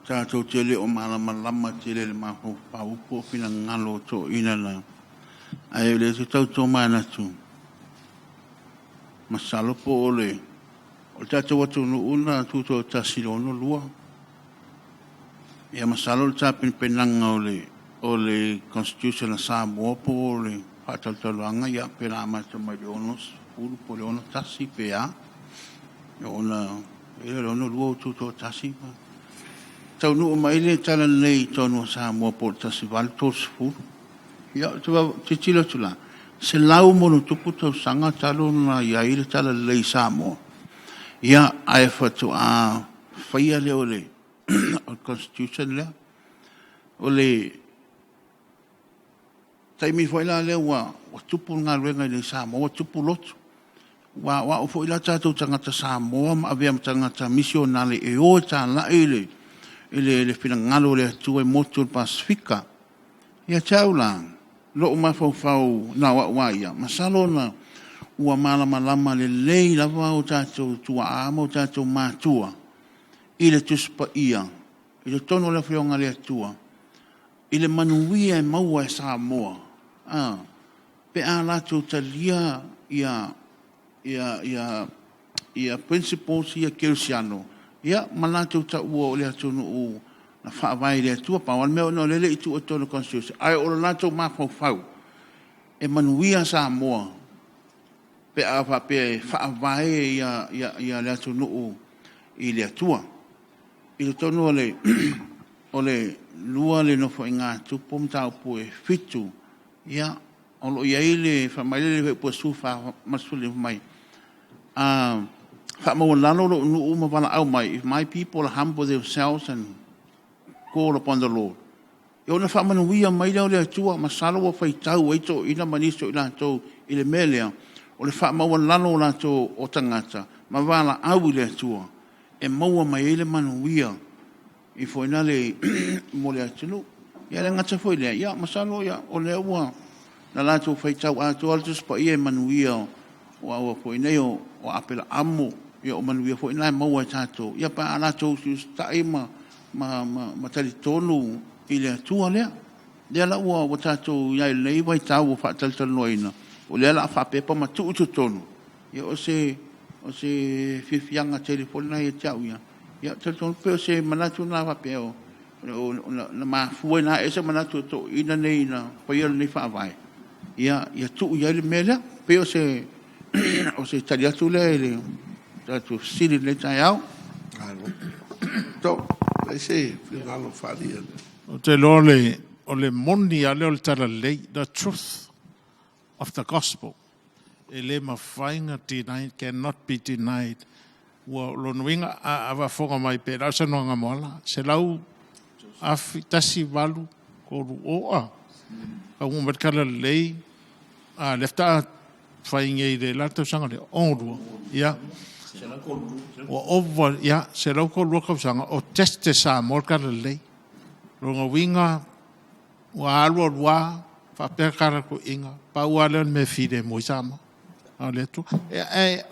tatou te le o malamalama tele i le mafaufau po o finagalo o toeaiina na. Ae o lea te tau tomanatu, masalo po o le o le tatou atunuu na tutoatasi i le 62. Ia masalo o le tapenapenaga o le o le Constitution a Samoa po o le faatalatalanoaga, ia pe na amata mai i le 60 po o le 61 pe a. Ona e le 62 ua tutoatasi ma taunuu mai le talalelei i totonu o Samoa po o le 1830. Ia, ou te tilotilo atu la, 100+ tausaga talu ona i ai le talalelei i Samoa, ia, ae faatoa faia lea o le Constitution lea. O le taimi foi la lea ua tupu le galuega i inei i Samoa, ua tupu lotu. Ua aoao foi la tatou tagata Samoa ma avea ma tagata misionare e o e talai le finagalo o le Atua i motu o le Pasefika. Ia te au la, lou mafaufau na o au lava ia, masalo na ua malamalama lelei lava o tatou tuaa ma o tatou matua i le Tusi Paia, i totonu o le Afioga a le Atua, i le manuia e maua e Samoa, a, pe a latou talia ia ia ia ia principles ia kerisiano, ia ma latou taua o le atunuu. na faavae i le Atua. Pau lava le mea ona o lea e le i tuua i totonu o le Constitution, ae o le latou mafaufau, e manuia Samoa pe a faapea e faavae le atunuu i le Atua. I totonu o le 2 le Nofoaiga a Tupu mataupu e 7, ia, o lo o i ai le, fai mai le Fuaiupu 14 ma le 15, fai mai, a faamaualalo lou nuu ma valaau mai, if my people humble themselves and call upon the Lord, ia ona faamanuia mai lea o le Atua. Masalo ua faitau ai toeaiina ma nisi o i latou i le mea lea, o le faamaualalo o latou o tagata ma valaau i le Atua e maua mai ai le manuia i foi na le mo le atunuu. Ia e le gata foi i lea, ia masalo o lea ua na latou faitau atoa le Tusi Paia i manuia o foi nei o Aperaamo, ia o manuia foi na e maua e tatou, ia pe a latou usiusitai ma talitonu i le Atua lea. Lea la ua tatou i ai i lenei vaitau ua faatalatalanoaina, o lea o le a faapea ona tuu i totonu, ia o se fiafiaga tele foi lena ia te au ia. Ia talitonu pei o se manatu lena faapea na mafua ai ona ae se manatu o toeaiina nei na faia lenei faavae, ia tuu i ai le mea lea. E pei o se tali atu lea i le tatou fesili i lenei taeao. Ou te iloa o le moni lava lea o le talalelei, the truth of the gospel. E le mafai ona deny, cannot be denied. Ua lona uiga, a faafofoga mai pei o le saunoaga a Moala, 1830, a, taunuu mai le talalelei, a lea faatoa fai nei i le la tausaga lea, 62, ia, ua ova, ia, 132 tausaga o test e Samoa le talalelei. Lona uiga, ua alu alu lava faapea tala a toeaiina, pau lava lea o le mea e filemu ai Samoa. O le Atua.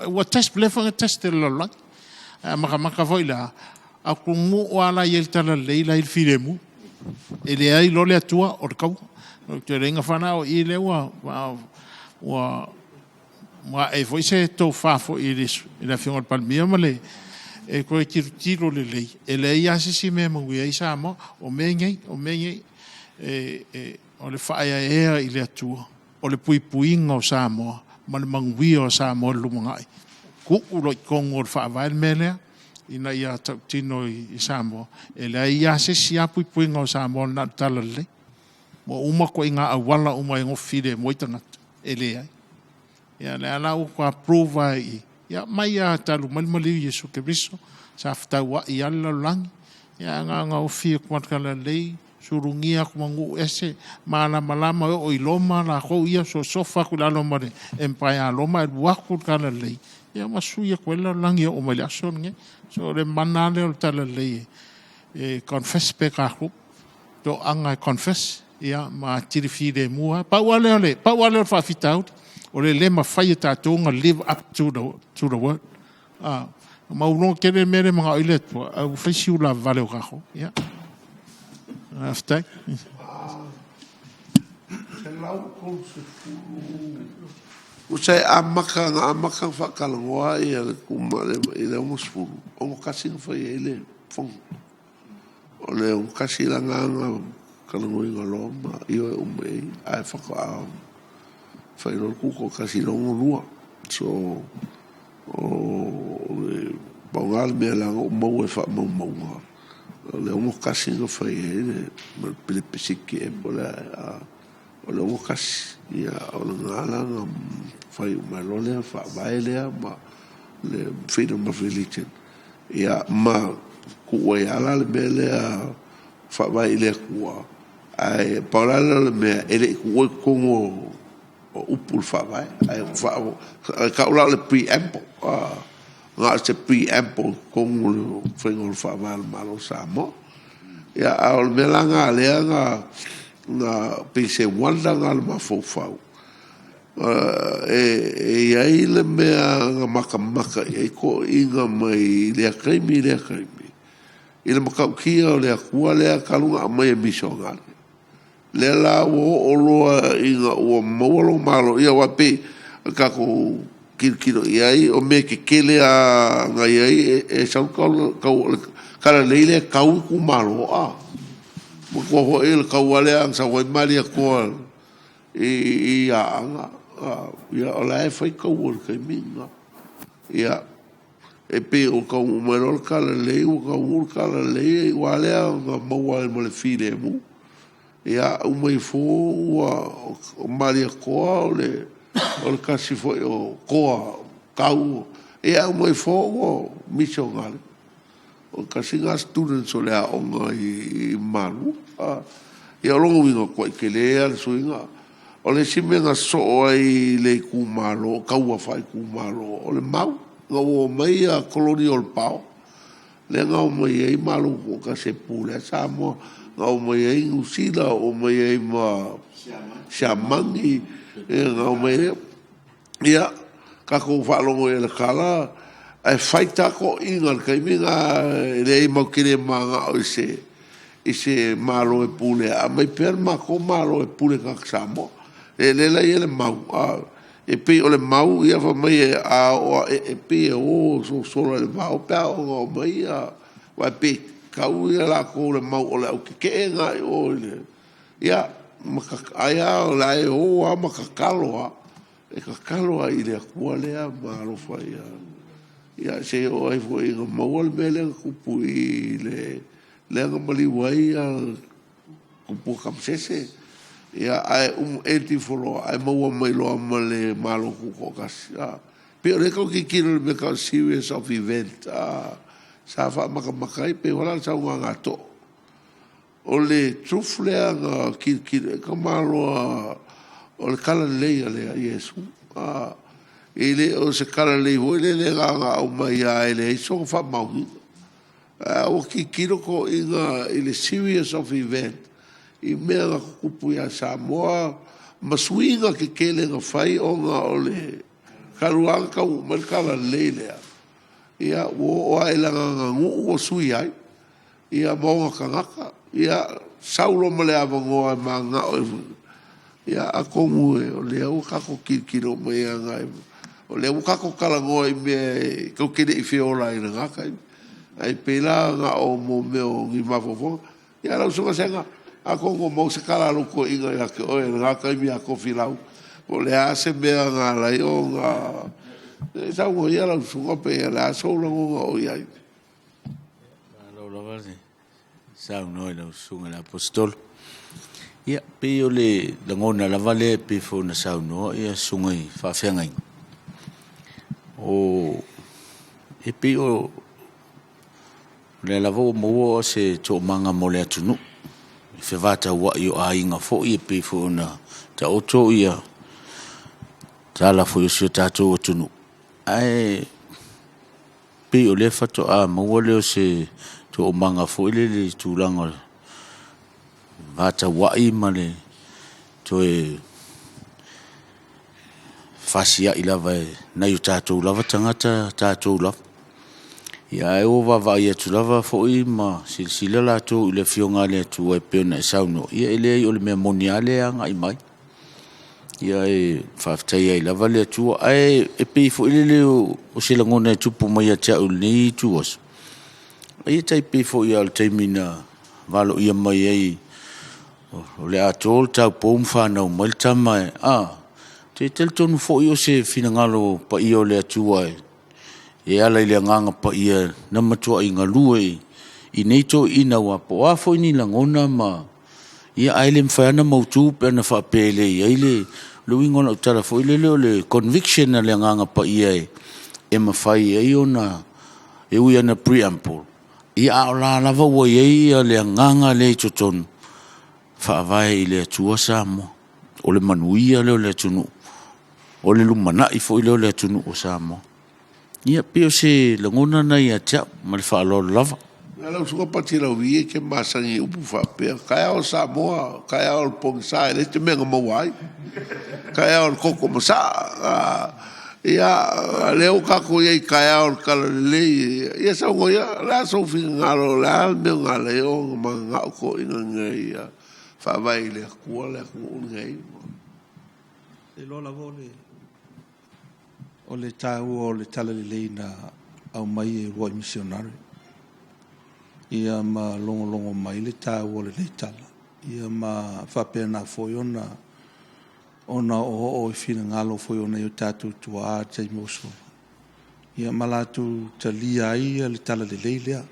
Ua test, leva foi ona test e le lalolagi. A matamata foi la, atunuu lava la e i ai le talalelei la e i ai le filemu. E leai loa le Atua, o le taua. Ou te le gafana o i lea ua ae foi se tofa foi i le Afioga i le Palemia ma le e toe tilotilo lelei, e leai lava se isi mea e manuia ai Samoa. O mea nei, o mea nei, o le faaeaea i le Atua, o le puipuiga o Samoa ma le manuia o Samoa i le lumanai. Tuu loa i totonu o le faavae le mea lea, ina ia tautino i Samoa, e leai lava se isi lava puipuiga o Samoa na o le talalelei. Ua uma ituaiga auala uma e nofo filemu ai tagata, e leai. Ia lea la ua toe approve lava i i, ia mai lava talu mai le maliu i Iesu Keriso, sa fetauai lava le lalolagi, ia na ona ofi atu lava o le talalelei, sulugia atu ma nuu ese, malamalama e oo i Roma latou ia, sosofa atu i lalo ma le Empire a Roma, ae alu atu le talalelei, ia ma sui atu ai le lalolagi e oo mai i le aso lenei. So o le mana lava lea o le talalelei e confess pea e tatou, toaga e confess, ia ma atili filemu lava. Pau lava lea o le, pau lava lea o le faafitauli, o le le mafai e tatou ona live up to the word. Ah, maualuga tele le mea lea e manao ai le Atua, ae ua fai si ulavavale o tatou. Ia. Faafetai. 130. Tusa e amata na amata ona faatalanoa ia le kuma i le 60, 61 na fai ai le fono. O le 61 la na talanoaina loa ma ioe uma i ai, ae faatoa fai loa le tutoatasi i le 62. So, o le pau lena o le mea leaga ua maua i faamaumauga, o le 61 na fai ai le plebiscite ea po o le a, o le 61. Ia, o lena la na fai uma ai loa le faavae lea ma le freedom of religion. Ia, ma tuu ai lava la le mea lea faavae i le Atua, ae pau la lea o le mea, e le i tuua i totonu o upu o le faavae, ae tau la o le preamble, na o se preamble i totonu o le faiga o le faavae o le Malo o Samoa. Ia, a o le mea la lena lea na pei se wonder lena i le mafaufau, e i ai le mea na matamata i ai toeaiina mai lea taimi i lea taimi, i le matautia o le Atua lea talu ona aumai e misionare. Lea la ua oo loa ina ua maua lou malo, ia aua e pei o le tatou Tilotilo i ai, o mea tetele a na i ai, e sau le kau, o le talalelei lea e tau itumalo, a. Manatua foi le taua lea na sau ai Malietoa i Aana, a, ia o la e fai taua i le taimi lena. Ia, e pei ua taunuu mai loa le talalelei ua taunuu le talalelei e iu lava lea ina maua ai ma le filemu. Ia, uma ifo ua o Malietoa o le tasi foi o toa tau, ia uma ifo ua misionare. O le tasi lena students o le aoga i Malua. Ia o lona uiga, ua matuai tele lava le suiga. O le isi mea na sosoo ai i le itumalo, taua faaitumalo, o le mau. Ina ua omai Colonial Power, lea na omai ai Malo Tutoatasi e pulea Samoa, na omai ai Niu Sila, omai ai ma Siamani, na omai ai. Ia, tatou faalogo i ai i le tala, ae fai ta toeaiina i le taimi lena, e leai matou te le mananao i se Malo e pulea, aumai pea le matou Malo e pule i tagata Samoa. O lea la e i ai le mau, e pei o le mau fai mai a oo lava, e pei e o sosola i le vao pe a oo ina omai ia, aua e pei e tau latou i le mau o le au tetee na i o i le… Ia, ai lava o la e o lava ma tatalo lava, e tatalo lava i le Atua lea ma alofa ia, seia oo ai foi ina maua le mea lea na tupu i le lea na maliu ai Tupua Tamasese. Ia, ae end ifo loa ae maua mai loa ma le Malo Tutoatasi. E pei o lea e tau tilotilo i le mea e tau o le series of event sa faamatamata ai, pei foi la o le saunoaga a Too. O le truth lea na tilotilo i ai tamaloa o le talalelei a Iesu. E le o se talalelei foi lele na ona aumai lava e leai sona faamaoniga. Ae ua tilotilo toeaiina i le series of event i mea na tutupu ia Samoa ma suiga tetele na fai ona o le talu lava ona taunuu mai le talalelei lea, ia ua oo lava i lana aganuu ua sui ai ma ona tagata. Ia, sau loa ma le avanoa e mananao ai, ia atonu o lea ua tatou tilotilo mai agai, o lea ua tatou talanoa i mea tatou te le i feola ai i lena taimi. Ae pei la na o mea o ni mafaufauga. Ia lau Susuga Sega, atonu o maua se tala a lou toeaina ia te oe i lena taimi ia Tofilau po o le a se mea na ala ai ona… Se i saunoa ia lau susuga po o le a sou lagona o i ai. Malo lava le saunoa i lau Susuga i le Aposetolo. Ia, pei o le lagona lava lea e pei foi ona saunoa susuga i faafeagaiga, e pei o lea lava ua maua se toomaga mo le atunuu, i fevatauai o aiga foi e pei foi ona taoto tala foi o si o tatou atunuu, ae pei o lea faatoa maua lea o se toomaga foi lele i tulaga o le fevatauai ma le toe fesiai lava e nai o tatou lava tagata tatou lava. Ia ae ua vaavaai atu lava foi ma silasila latou i le Afioga a le Atua e pei ona e saunoa, ia e leai o le mea moni lava lea e agai mai. Ia e faafetai ai lava le Atua. Ae e pei foi lele o se lagona e tupu mai ia te au i lenei ituaso, e tai pei foi lava o le taimi na valoia mai ai o le a to le taupou ma fanau mai le tama, ou te talitonu foi o se finagalo paia o le Atua e ala i le Agaga Paia na matuai galue i nei toeaiina, aua po o a foi ni lagona ma… ae le mafai lava ona mautu pe ana faapea e le i ai le uiga o lau tala foi lele o le conviction a le Agaga Paia e mafai ai ona, e ui lava ina preamble, a o la e lava ua i ai le agaga lea i totonu, faavae i le Atua Samoa. O le manuia lea o le atunuu, o le lumanai foi lea o le atunuu o Samoa. Ia pei o se lagona lena ia te au. Ma le faaaloalo lava. Ia lau Susuga Pati Lauvi e te masani i upu faapea, taeao Samoa, taeao o le pogisa e leai se mea na maua ai, taeao o le toto masaa. Ia, o lea ua tatou i ai i taeao o le talalelei. Ia saunoa ia, o le a sou finagalo, o le a le mea na ala ai ona mananao toeaiina nei ia faavae i le Atua le atunuu lenei? Ou te iloa lava o le O le taua o le talalelei na aumai e uluai misionare, ia ma logologo mai le taua o lenei tala, ia ma faapena foi ona ona oooo i finagalo foi o nai o tatou tuaa i le taimi ua sola, ia ma latou talia ai le talalelei lea.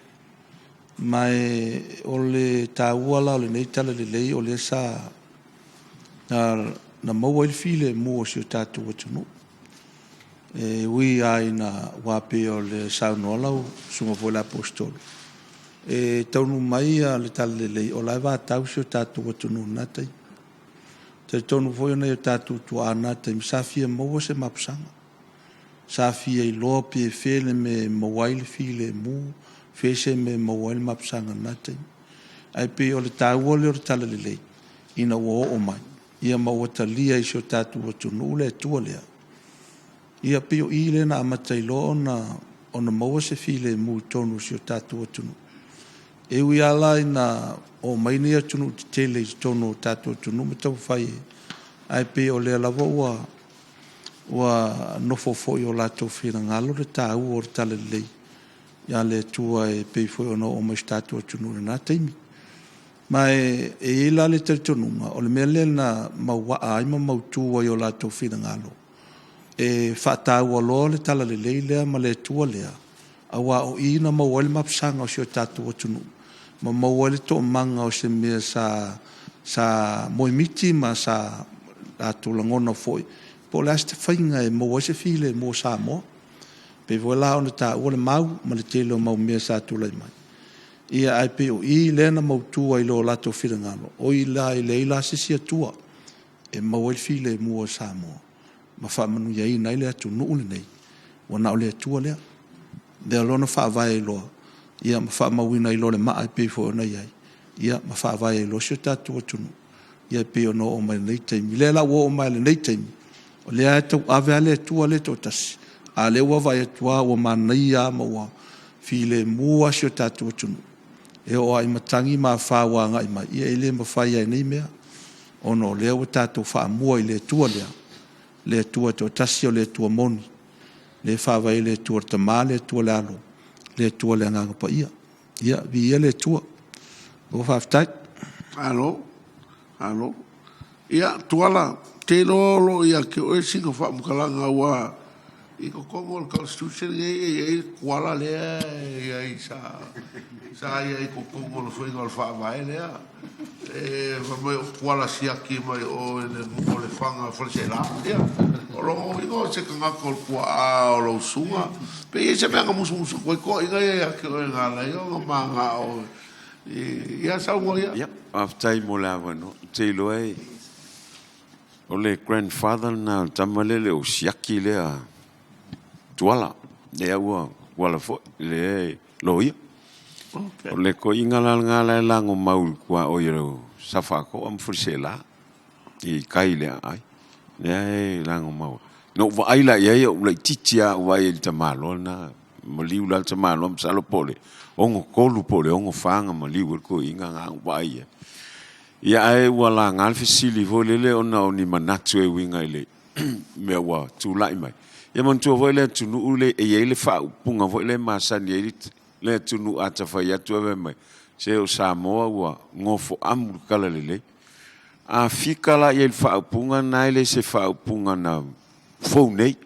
Ma e o le taua la o lenei talalelei o lea sa na maua ai le filemu o si o tatou atunuu. E ui lava ina ua pei o le saunoa lau susuga foi i le Aposetolo, e taunuu mai le talalelei o la e vatau si o tatou atunuu i lena taimi. E talitonu foi o nai o tatou tuaa i lena taimi sa fia maua se mapusaga, sa fia iloa pe fea le mea e maua ai le filemu, fea se mea e maua ai le mapusaga i lena taimi. Ae pei o le taua lea o le talalelei ina ua oo mai, ia ma ua talia e si o tatou atunuu le Atua lea. Ia pei o i lea na amata ai loa ona maua se filemu i totonu o si o tatou atunuu. E ui lava la ina omai nei atunuu tetele i totonu o le tatou atunuu ma taumafai e, ae pei o lea lava ua nofo foi i o latou finagalo le taua o le talalelei a le Atua e pei foi ona oo mai i si o tatou atunuu i lena taimi. Ma e i ai la le talitonuga, o le mea lea na mauaa ai ma mautu ai i o latou finagalo, e faataua loa le talalelei lea ma le Atua lea, aua o i na maua ai le mapusaga o si o tatou atunuu, ma maua ai le toomaga o se mea sa moemiti ma sa latou lagona foi, po o le a se faiga e maua ai se filemu o Samoa. Pei foi la ona taua le mau ma le tele o mau mea sa tulai mai. Ia ae pei o i lea na mautu ai loa o latou finagalo, oi la e leai la se isi Atua e maua ai le filemu o Samoa ma faamanuiaina ai le atunuu lenei, ua na o le Atua lea. Lea loa na faavae ai loa, ia ma faamauina ai loa le maa e pei foi ona i ai, ia ma faavae ai loa si o tatou atunuu, ia e pei ona oo mai i lenei taimi. O lea la ua oo mai i lenei taimi, o lea e tauave lava le Atua lea e toatasi, a o lea ua vaai atu lava ua manaia lava ma ua filemu lava si o tatou atunuu. E oo lava i matagi ma afa ua agai mai, ia e le mafai lava e nei mea, ona o lea ua tatou faamua i le Atua lea, le Atua e toatasi o le Atua moni, lea e faavae ai le Atua le Tama, le Atua le Alo, le Atua le Agaga Paia. Ia, viia le Atua. Ua faafetai. Malo, malo. Ia, Tuala, ou te iloa o lo o ia te oe sina faamatalaga aua i totonu o le Constitution lenei e i ai le Tuala lea e i ai sa i ai i totonu o le faiga o le Faavae lea. E fai mai o Tuala siaki mai o i le nuu o Lefaga Faleaseela. Ia, o lona uiga o se tagata o le tuaa o lau susuga. Pe i ai se mea na musumusu atu ai toeaiina ia ia te oe na ala ai ona manao ia saunoa ia. Ia, faafetai mo le avanoa. Ou te iloa e o le grandfather lena o le tama lea e le o siaki lea Tuala. Lea ua Tuala foi, lea e loia. Okay. O le toeaina la lena la e lago mau i le tuaoi o Safaatoa ma Faleaseela i tai i le aai. Lea e lago mau. Na ou vaai la i ai, ou laitiiti lava ou vaai ai i le tamaloa lena. Maliu la le tamaloa, masalo po o le 63 po o le 64 na maliu ai le toeaina na ou vaai i ai. Ia ae ua laga le fesili foi lele ona o ni manatu e uiga i le mea ua tulai mai. Ia manatua foi le atunuu le e i ai le faaupuga foi lea e masani ai le atunuu a ta fai atu e fai mai, se o Samoa ua gofoamu le talalelei. A fika la i ai i le faaupuga lena e le se faaupuga na fou nei.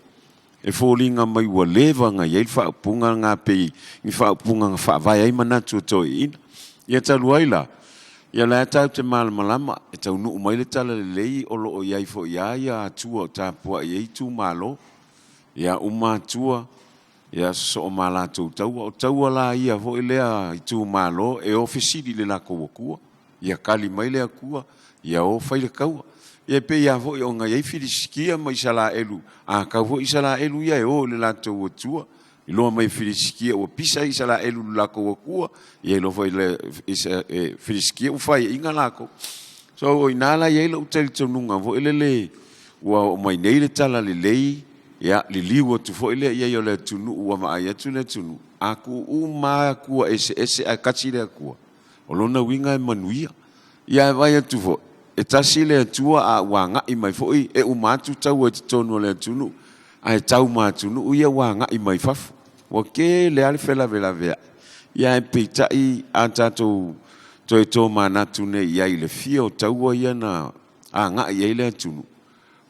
E foliga mai ua leva ona i ai le faaupuga lena pei ni faaupuga na faavae ai manatu o toeaiina. Ia talu ai la, ia la e tatou te malamalama e taunuu mai le talalelei o lo o i ai foi lava ia atua o tapuai ai itumalo. Ia uma atua, ia sosoo ma latou taua. O taua la ia foi lea itumalo e o fesili i le latou atua. Ia tali mai le Atua, ia o fai le taua. Ia e pei lava foi ona i ai Filisitia ma Isaraelu, a tau foi Isaraelu ia e o i le latou Atua, iloa mai e Filisitia ua pisa Isaraelu i le latou Atua, ia iloa foi e Filisitia ua faiaina latou. So o i ina la i ai lou talitonuga foi lele ua oo mai nei le talalelei, ia liliu atu foi lea i ai o le atunuu ua vaai atu le atunuu, a tuu uma lava Atua eseese ae tasi le Atua, O lona uiga e manuia. Ia ae vaai atu foi, e tasi le Atua a ua agai mai foi e uma atu taua i totonu o le atunuu. Ae tau ma atunuu ia ua agai mai fafo. Ua tele lava le felavelaveai. Ia ae peitai a tatou toe tomanatu nei i ai i le fia o taua ia na agai i ai le atunuu,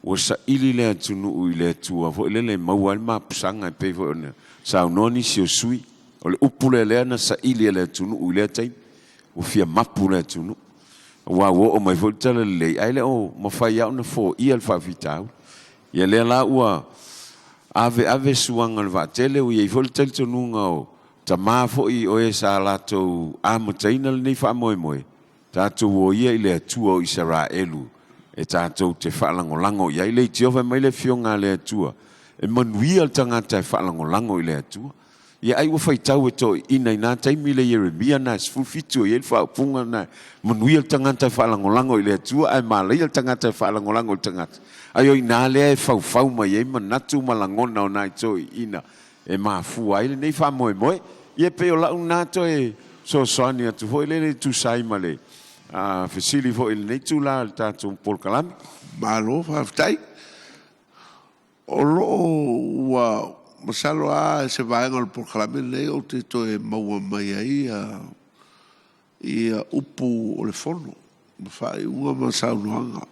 ua saili le atunuu i le Atua foi lele e maua ai le mapusaga e pei foi ona saunoa nisi o sui usufono. O le upu lea lea na saili e le atunuu i lea taimi, ua fia mapu le atunuu. Aua ua oo mai foi le talalelei ae le o mafai lava ona foia le faafitauli. Ia lea la ua aveave suaga o le vaatele, ua i ai foi le talitonuga o tama foi o e sa latou amataina lenei faamoemoe, tatou o ia i le Atua o Isaraelu e tatou te faalagolago i ai. Leitio fai mai le Afioga a le Atua, e manuia le tagata e faalagolago i le Atua. Ia ai ua faitau e toeaiina i na taimi le Ieremia na 17 o i ai le faaupuga na, manuia le tagata e faalagolago i le Atua ae malaia le tagata e faalagolago i le tagata. Ai o i ina lea e faufau mai ai manatu ma lagona o nai toeaiina e mafua ai lenei faamoemoe. Ia pei o lau lena toe fesoasoani atu foi lele e tusa ai ma le fesili foi i lenei itula o le tatou polokalame. Malo faafetai. O lo o ua masalo lava se vaega o le polokalame lenei ou te toe maua mai ai ia upu o le Fono ma faaiuga ma saunoaga.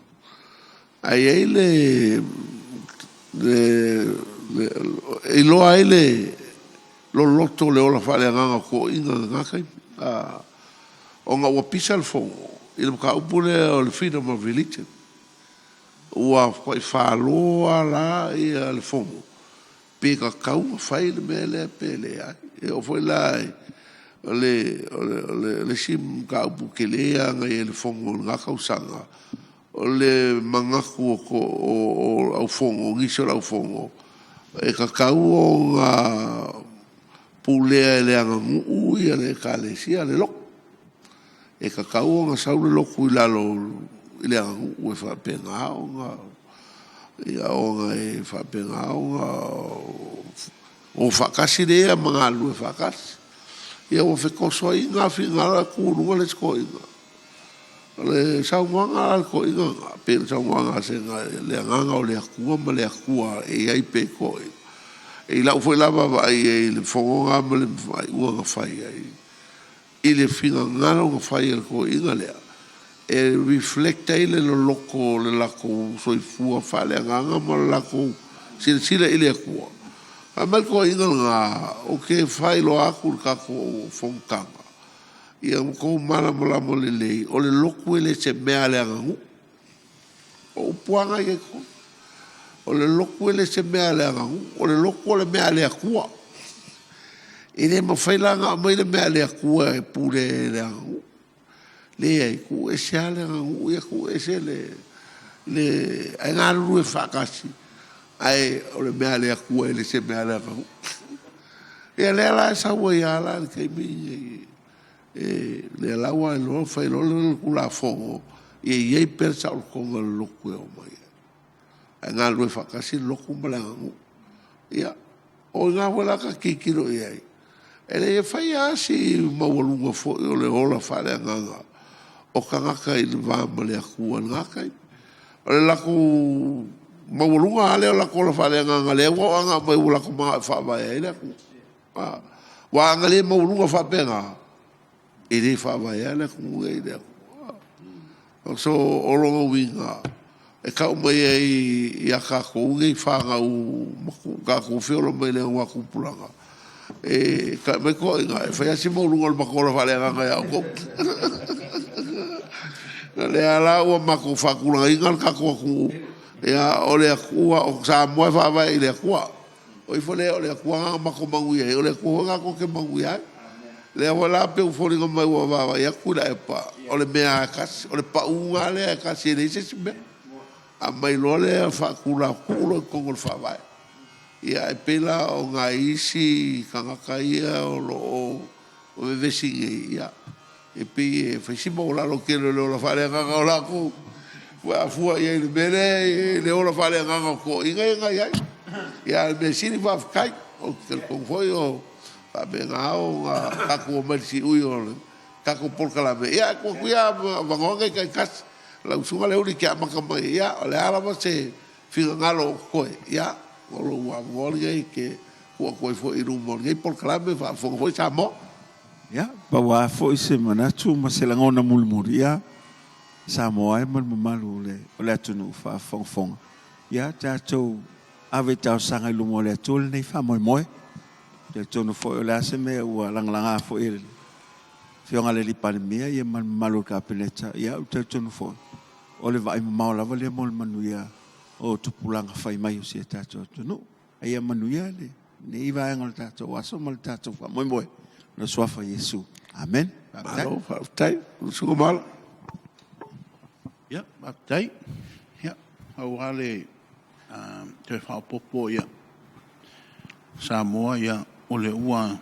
Ae i ai le e iloa ai le loloto o le ola faaleagaga o toeaiina i lena taimi, ona ua pisa le Fono i le mataupu lea o le Freedom of Religion. Ua matuai falo lava la le Fono pe tatau ona fai le mea lea pe leai. E oo foi la o le isi mataupu tele lava na i ai i le Fono i lena tausaga, o le manatu o le aufono, nisi o le aufono, e tatau ona pulea e le aganuu le Ekalesia, le lotu. E tatau ona sau le lotu i lalo i le aganuu e faapena ona, ona e faapena ona o faatasi lea ma galulue faatasi. Ia ua fetosoaina lava finagalo ae tu i luga le isi toeaina. O le saunoaga a le toeaina lena, pei o le saunoaga a le Agaga o le Atua ma le Atua e i ai pea i toeaiina. I lau foi la vaavaai i ai i le fono lena ma le faaiuga na fai ai, i le finagalo na fai e le toeaina lea, e reflect ai le loloto o le latou soifua faaleagaga ma le latou silasila i le Atua. Fai mai le toeaina lena, ou te faailoa atu i le tatou fonotaga, ia outou malamalama lelei, o le lotu e le o se mea a le aganuu. O upu lava na e i ai i totonu. O le lotu e le o se mea a le aganuu, o le lotu o le mea a le Atua. E le mafai la ona aumai le mea a le Atua e pule e le aganuu. Leai, tuu ese lava le aganuu ia, tuu ese le… ae galulue faatasi, ae o le mea a le Atua e le o se mea a le aganuu. Ia lea la e sau ai lava la i le taimi lenei, lea la ua iloa fai loa le Tulafono, ia i ai pea le saolotoga o le lotu e omai ai, ae galulue faatasi le lotu ma le aganuu. Ia, o i ina foi la ta te tilotilo i ai, e leai e fai lava si maualuga foi o le ola faaleagaga o tagata i le va ma le Atua i lena taimi. O le latou maualuga lava lea o le latou ola faaleagaga lea ua agai mai ua latou mananao e faavae ai le atunuu. Aua ana le maualuga faapena, e le faavaea le atunuu lenei i le Atua. So, o lona uiga, e tau mai ai ia tatou nei fanau ua tatou feola mai le augatupulaga, e ta'i mai toeaiina, e fai lava si maualuga o le matou ola faaleagaga ia outou. O lea la ua matou faatulagaina le tatou atunuu, o le Atua, o Samoa e faavae i le Atua. O ifo lea o le Atua lena na matou manuia ai, o le Atua foi lena tou te manuia ai. O lea foi la e pei e foliga mai ua vaavaai atu Tuilaepa, o le mea lava e tasi, o le pauga lava lea e tasi e leai se isi mea. Aumai loa le faatulafono tuu loa i totonu o le Faavae. Ia ae pei la o nai isi tagata ia o lo o vevesi nei, ia e pei e fai si maualalo tele o le ola faaleagaga o latou pe a fua i ai i le mea lea i le ola faaleagaga o toeaiina ia na i ai. Ia a o le mea sili faafetai. Ou te talitonu foi o faapena ona tatou omai i le siui o le tatou polokalame. Ia ae tuu atu ia avanoa nei taitasi. Lau Susuga Leuuli e te amata mai, ia o le a lava se finagalo o totoe, ia O lou avanoa lenei e te tuu atu ai foi i luma o lenei polokalame, faafofoga foi Samoa. Ia, pau lava foi se manatu ma se lagona mulimuli, ia, Samoa e ma le mamalu o le, o le atunuu faafogafoga, ia, tatou ave i talosaga i luma o le Atua lenei faamoemoe. Talitonu foi o le a se mea ua lagalaga foi e le Afioga i le Palemia ia ma le mamalu o le Kapeneta, ia, ou te talitonu foi, o le vaai mamao lava lea mo le manuia o tupulaga fai mai o si a tatou atunuu. A ia manuia lenei vaega o le tatou aso ma le tatou faamoemoe i le suafa o Iesu. Amene. Faafetai. Malo faafetai. Usuga Mala. Ia, faafetai. Ia, pau lava le toe faaopoopo ia Samoa, ia, o le ua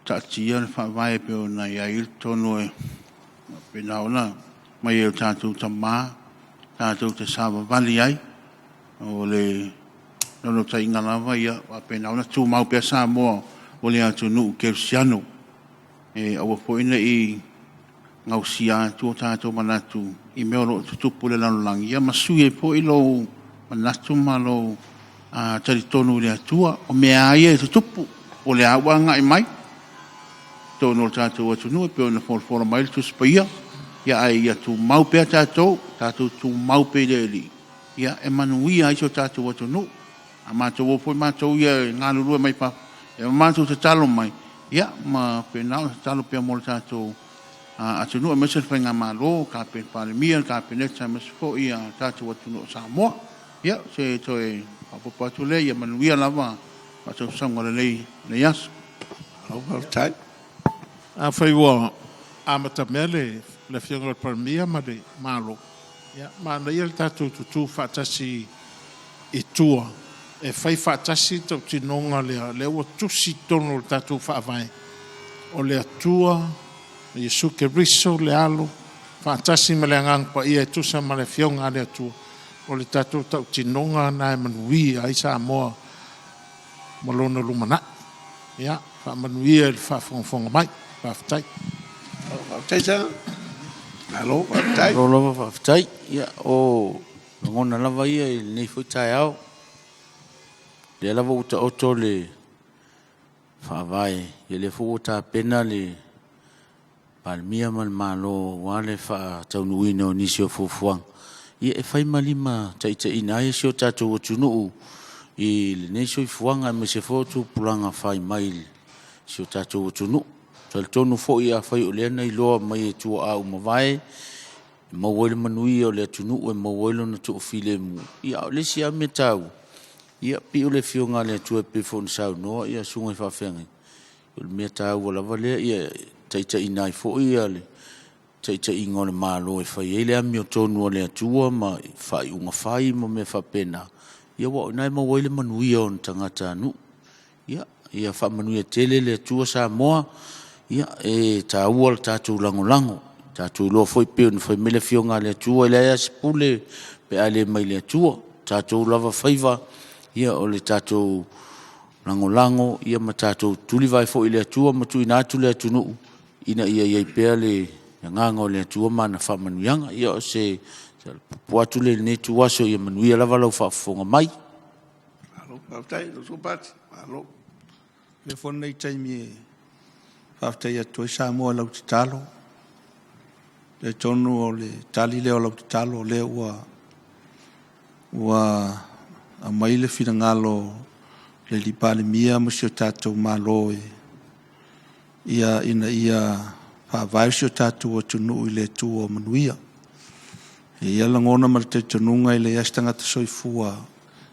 taatia le faavae e pei ona i ai totonu e faapena ona mai e o tatou tama tatou te savavali ai. O le naunautaiga lava ia faapena ona tumau pea Samoa o le atunuu kerisiano. E aua foi ne i gausia atu o tatou manatu i mea o lo o tutupu i le lalolagi, ia ma sui ai foi lou manatu ma lou talitonu i le Atua. O mea lava ia e tutupu, o lea ua agai mai totonu o le tatou atunuu e pei ona folafola mai le Tusi Paia, ia ae ia tumau pea tatou, tatou tumau pea i le Alii, ia e manuia ai si o tatou atunuu. A matou o foi matou ia e galulue mai fafo, e matou tatalo mai, ia ma faapena ona tatalo pea mo le tatou atunuu aemaise le faigamalo, Palemia, le Kapeneta aemaise foi le tatou atunuu o Samoa. Ia, se toe faaopoopo atu lea, ia manuia lava faatausauga o lenei aso. Malo faafetai. Afai ua amatamea le Afioga i le Palemia ma le Malo, ia, manaia le tatou tutu faatasi i tua e fai faatasi le tautinoga lea, lea ua tusi i totonu o le tatou Faavae, o le Atua, Iesu Keriso le Alo, faatasi ma le Agaga Paia e tusa ma le Afioga a le Atua. O le tatou tautinoga lena e manuia ai Samoa ma lona lumanai. Ia, faamanuia i le faafogafoga mai. Faafetai. Faafetai Saga. Malo faafetai. Malo lava faafetai. Ia, o lagona lava ia i lenei foi taeao. Lea lava ua taoto le faavae, ia lea foi ua tapena le Palemia ma le Malo aua le faataunuuina o nisi o fuafuaga, ia e fai ma lima taitaiina ai si o tatou atunuu i lenei soifuaga aemaise foi o tupulaga fai mai i si o tatou atunuu. Talitonu foi afai o lea na iloa mai e tuaa ua mavae, e maua ai le manuia o le atunuu, e maua ai lona toafilemu. Ia, a o le isi lava mea taua, ia pei o le Afioga a le Atua e pei foi ona saunoa ia susuga i faafeagaiga, o le mea taua lava lea ia taitaiina ai foi ia le taitaiga o le Malo e fai ai le amiotonu a le Atua ma faaiuga fai ma mea faapena, ia aua o i ina e maua ai le manuia o ona tagatanuu. Ia, ia faamanuia tele le Atua Samoa, ia e taua le tatou lagolago. Tatou iloa foi pei ona fai mai le Afioga a le Atua, e leai lava se pule pe a le mai le Atua. O tatou lava faiva, ia o le tatou lagolago ia ma tatou tulivae foi i le Atua ma tuuina atu le atunuu ina ia i ai pea le agaga o le Atua ma ana faamanuiaga. Ia o se pupu atu lea i lenei ituaso, ia manuia lava lau faafofoga mai. Malo faafetai lau Susuga Pati. Malo. Avea foi lenei taimi e faafetai atu ai Samoa i lau tatalo. Talitonu o le tali lea o lau tatalo, o lea ua ua aumai le finagalo o le alii Palemia ma si o tatou Malo e ia ina ia faavae si o tatou atunuu i le Atua o manuia. E i ai lagona ma le talitonuga e leai lava se tagata soifua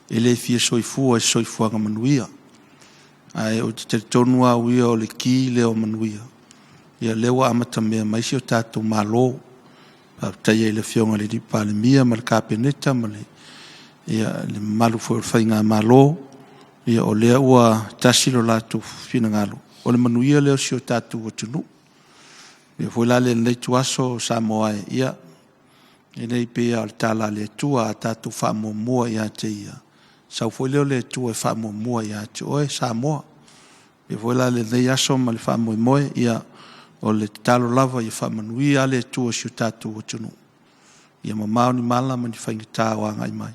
e le fia soifua i se soifuaga manuia. Ae ou te talitonu au ia o le ki lea o manuia, ia lea ua amatamea mai si o tatou Malo. Faafetai ai i le Afioga i le alii Palemia ma le Kapeneta ma le, ia, le mamalu foi o le faigamalo, ia o lea ua tasi lo latou finagalo, o le manuia lea o si o tatou atunuu. Ia foi la lenei ituaso Samoa e, ia, e le pei lava o le tala a le Atua, a tatou faamuamua ia te Ia, sau foi lea o le Atua e faamuamua ia te oe Samoa. Ia foi la lenei aso ma le faamoemoe, ia, o le tatalo lava ia faamanuia le Atua i si o tatou atunuu. Ia mamao ni mala ma ni faigata o agai mai.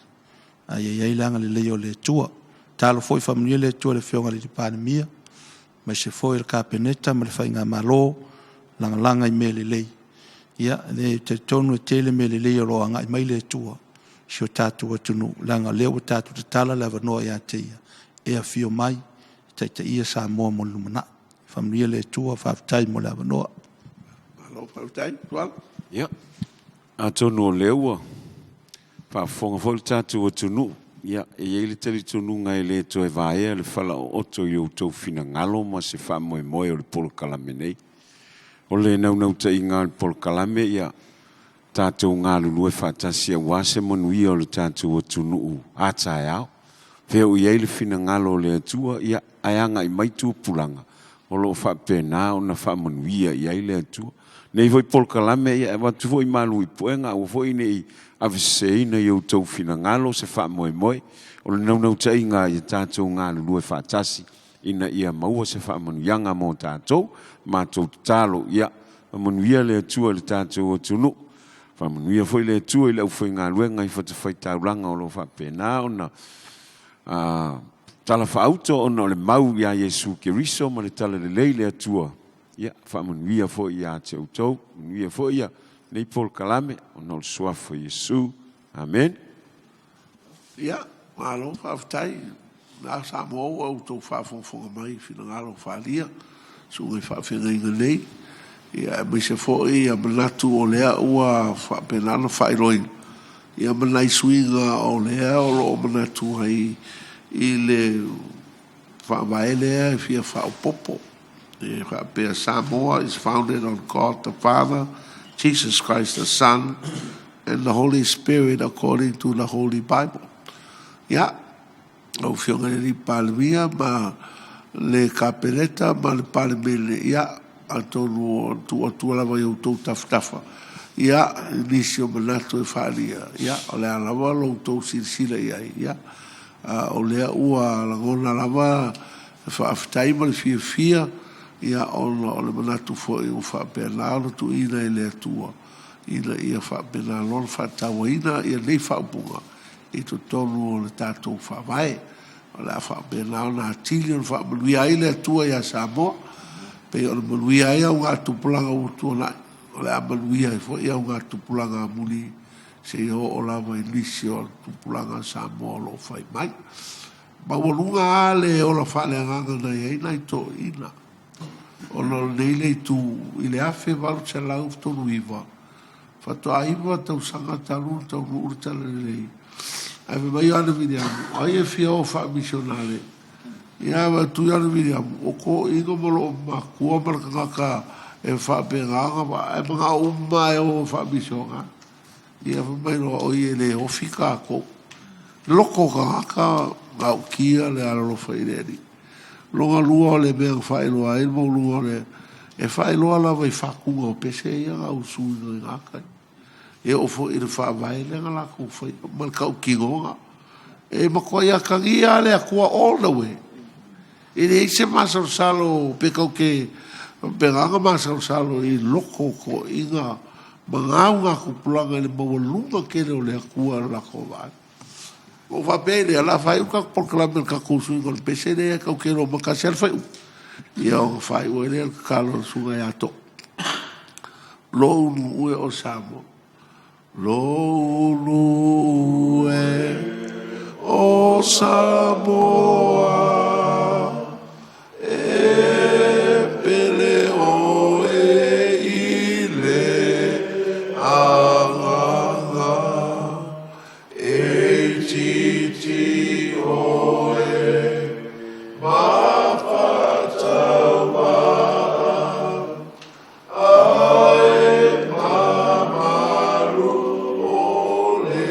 Ae ia i ai le agalelei o le Atua. Tatalo foi faamanuia le Atua i le Afioga i le Palemia, aemaise foi le Kapeneta ma le Faigamalo, lagalaga i mea lelei. Ia, e talitonu e tele mea lelei o lo o agai mai le Atua i si o tatou atunuu, leaga o lea ua tatou tatala le avanoa ia te ia e afio mai e taitaia Samoa mo le lumanai. Faamanuia le Atua, faafetai mo le avanoa. Malo faafetai, Tuala. Ia, atonu o lea ua faafofoga foi le tatou atunuu, ia, e i ai le talitonuga e le toe vaea le falaooto i outou finagalo ma se faamoemoe o le polokalame nei. O le naunautaiga o le polokalame ia tatou galulue faatasi aua se manuia o le tatou atunuu a taeao. Fea o i ai le finagalo o le Atua, ia, ae agai mai tupulaga o lo o faapena ona faamanuia i ai le Atua. Nei foi polokalame, ia, e avatu foi malu i puega, aua foi ne i aveseseina i outou finagalo se faamoemoe. O le naunautaiga ia tatou galulue faatasi ina ia maua se faamanuiaga mo tatou. Matou tatalo, ia faamanuia le Atua i le tatou atunuu. Faamanuia foi le Atua i le aufaigaluega i fatafaitaulaga o lo o faapena ona talafaauto ona o le mau ia Iesu Keriso ma le talalelei le Atua. Ia faamanuia foi ia te outou, manuia foi ia nei polokalame ona o le suafa o Iesu. Amen. Ia, malo faafetai. Na Samoa ua outou faafogafoga mai i finagalo faaalia, susuga i faafeagaiga nei. Ia, aemaise foi ia manatu o lea ua faapena ona faailoaina, ia ma nai suiga o lea o lo o manatu ai i le faavae lea e fia faaopoopo. E faapea, Samoa is founded on God the Father, Jesus Christ the Son, and the Holy Spirit according to the Holy Bible. Ia, lau Afioga i le Palemia ma le Kapeneta ma le Palemene, ia, atonu o tuu atu lava i outou tafatafa, ia, nisi o manatu e faaalia, ia, o le a lava lo outou silasila i ai, ia, o lea ua lagona lava le faafetai ma le fiafia, ia, ona o le manatu foi ua faapena ona tuuina e le Atua, ina ia faapena loa ona faatauaina ia nei faaupuga i totonu o le tatou faavae. O le a faapena ona atili ona faamanuia ai le Atua ia Samoa, pei ona manuia ai augatupulaga ua tuanai, o le a manuia ai foi augatupulaga amuli seia oo lava i nisi o tupulaga a Samoa o lo o fai mai. Maualuga lava le ola faaleagaga na i ai nai toeaiina, ona o lenei le itu i le 1839, faatoa 9 tausaga talu ona taunuu le talalelei. Ae fai mai Ioane Viliamu, o ai e fia o faamisionare? Ia, avatu Ioane Viliamu, o toeaiina ma loo matua ma le tagata e faapena ona, ae manao uma e o faamisionare. Ia, fai mai loa, oi e le ofi tatou. Loto tagata galutia le alolofa i le Alii. Lona lua o le mea na faailoa ai le maualuga o le e faailoa lava i faatuga o pese ia na usuina i na taimi. E oo foi i le faavae lea na latou faia ma le tautinoga. E matuai atagia lava le Atua all the way. E leai se masalosalo pe tatou te faapena ona masalosalo i loko o toeaiina ma augatupulaga i le maualuga tele o le Atua i le latou vaai. Ona ou faapea ai lea, o le a faaiu le tatou polokalame i le tatou suiga o le pese lea tatou te iloa ma tasi lava le faaiuga. Ia ona faaiu ai lea o le tatalo a le susuga ia Too. Lou nuu e o Samoa. Lou nuu e o Samoa, e pele oe i le agaga. E itiiti oe ma faatauvaa, ae mamalu o le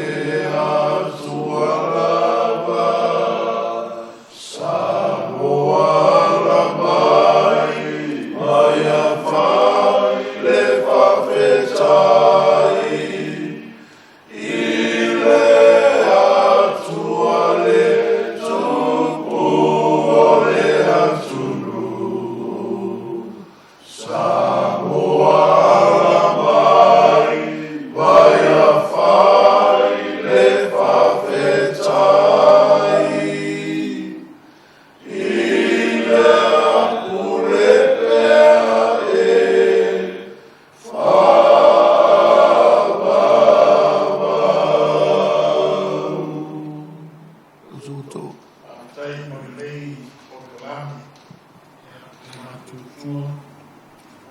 Atua lava. Samoa ala mai, mai afai le faafetai. I le Atua le tupu o le atunuu. Samoa ala mai, mai afai le faafetai.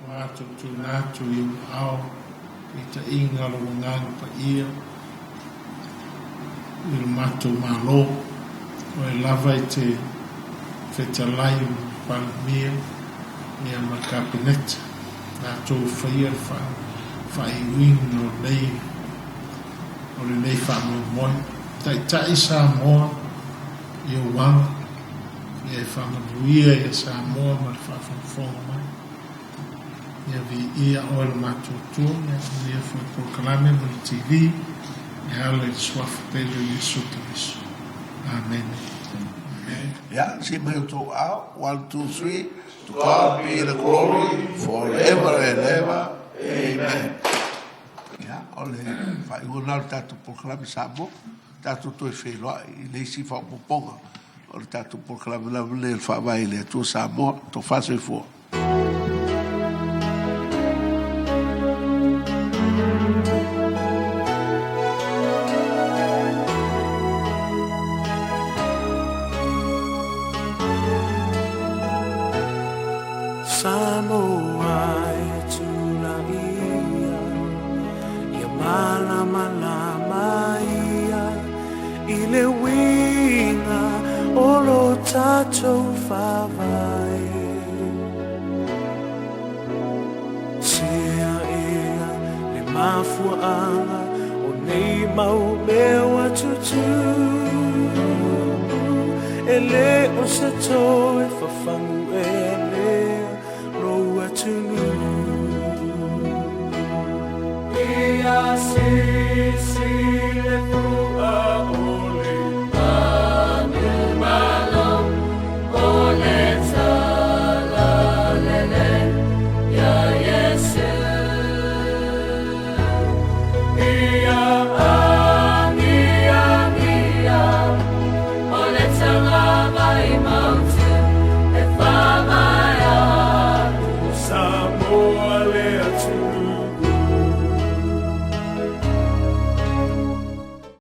Matou tuuina atu i ou aao taitaiga o lou Agaga Paia i lo matou Malo, oe lava i te fetalai ma le Palemia ia ma le Kapeneta, latou e faia le faaiuina o nei o lenei faamoemoe. Taitai Samoa i ou aga, ia e faamanuia ia Samoa ma le faafogafoga mai. Ia viia oe lo matou Atua, ia manuia foi le polokalame ma le TV, e ala i le Suafa pele o Iesu Keriso. Amene. Ia, sii mai outou aao, one, two, three, to God be the glory forever and ever. Amen. Ia, o le faaiuga lena o le tatou polokalame Samoa, tatou toe feiloai i le isi faaopoopoga o le tatou polokalame lava lenei o le Faavae i le Atua Samoa. Tofa soifua. Samoa e tulaia ia malamalama ia i le uiga o lo tatou faavae. Sea ea le mafuaaga o nei mau mea ua tutū, e le o se toe fafagu ea lea lou atunuu.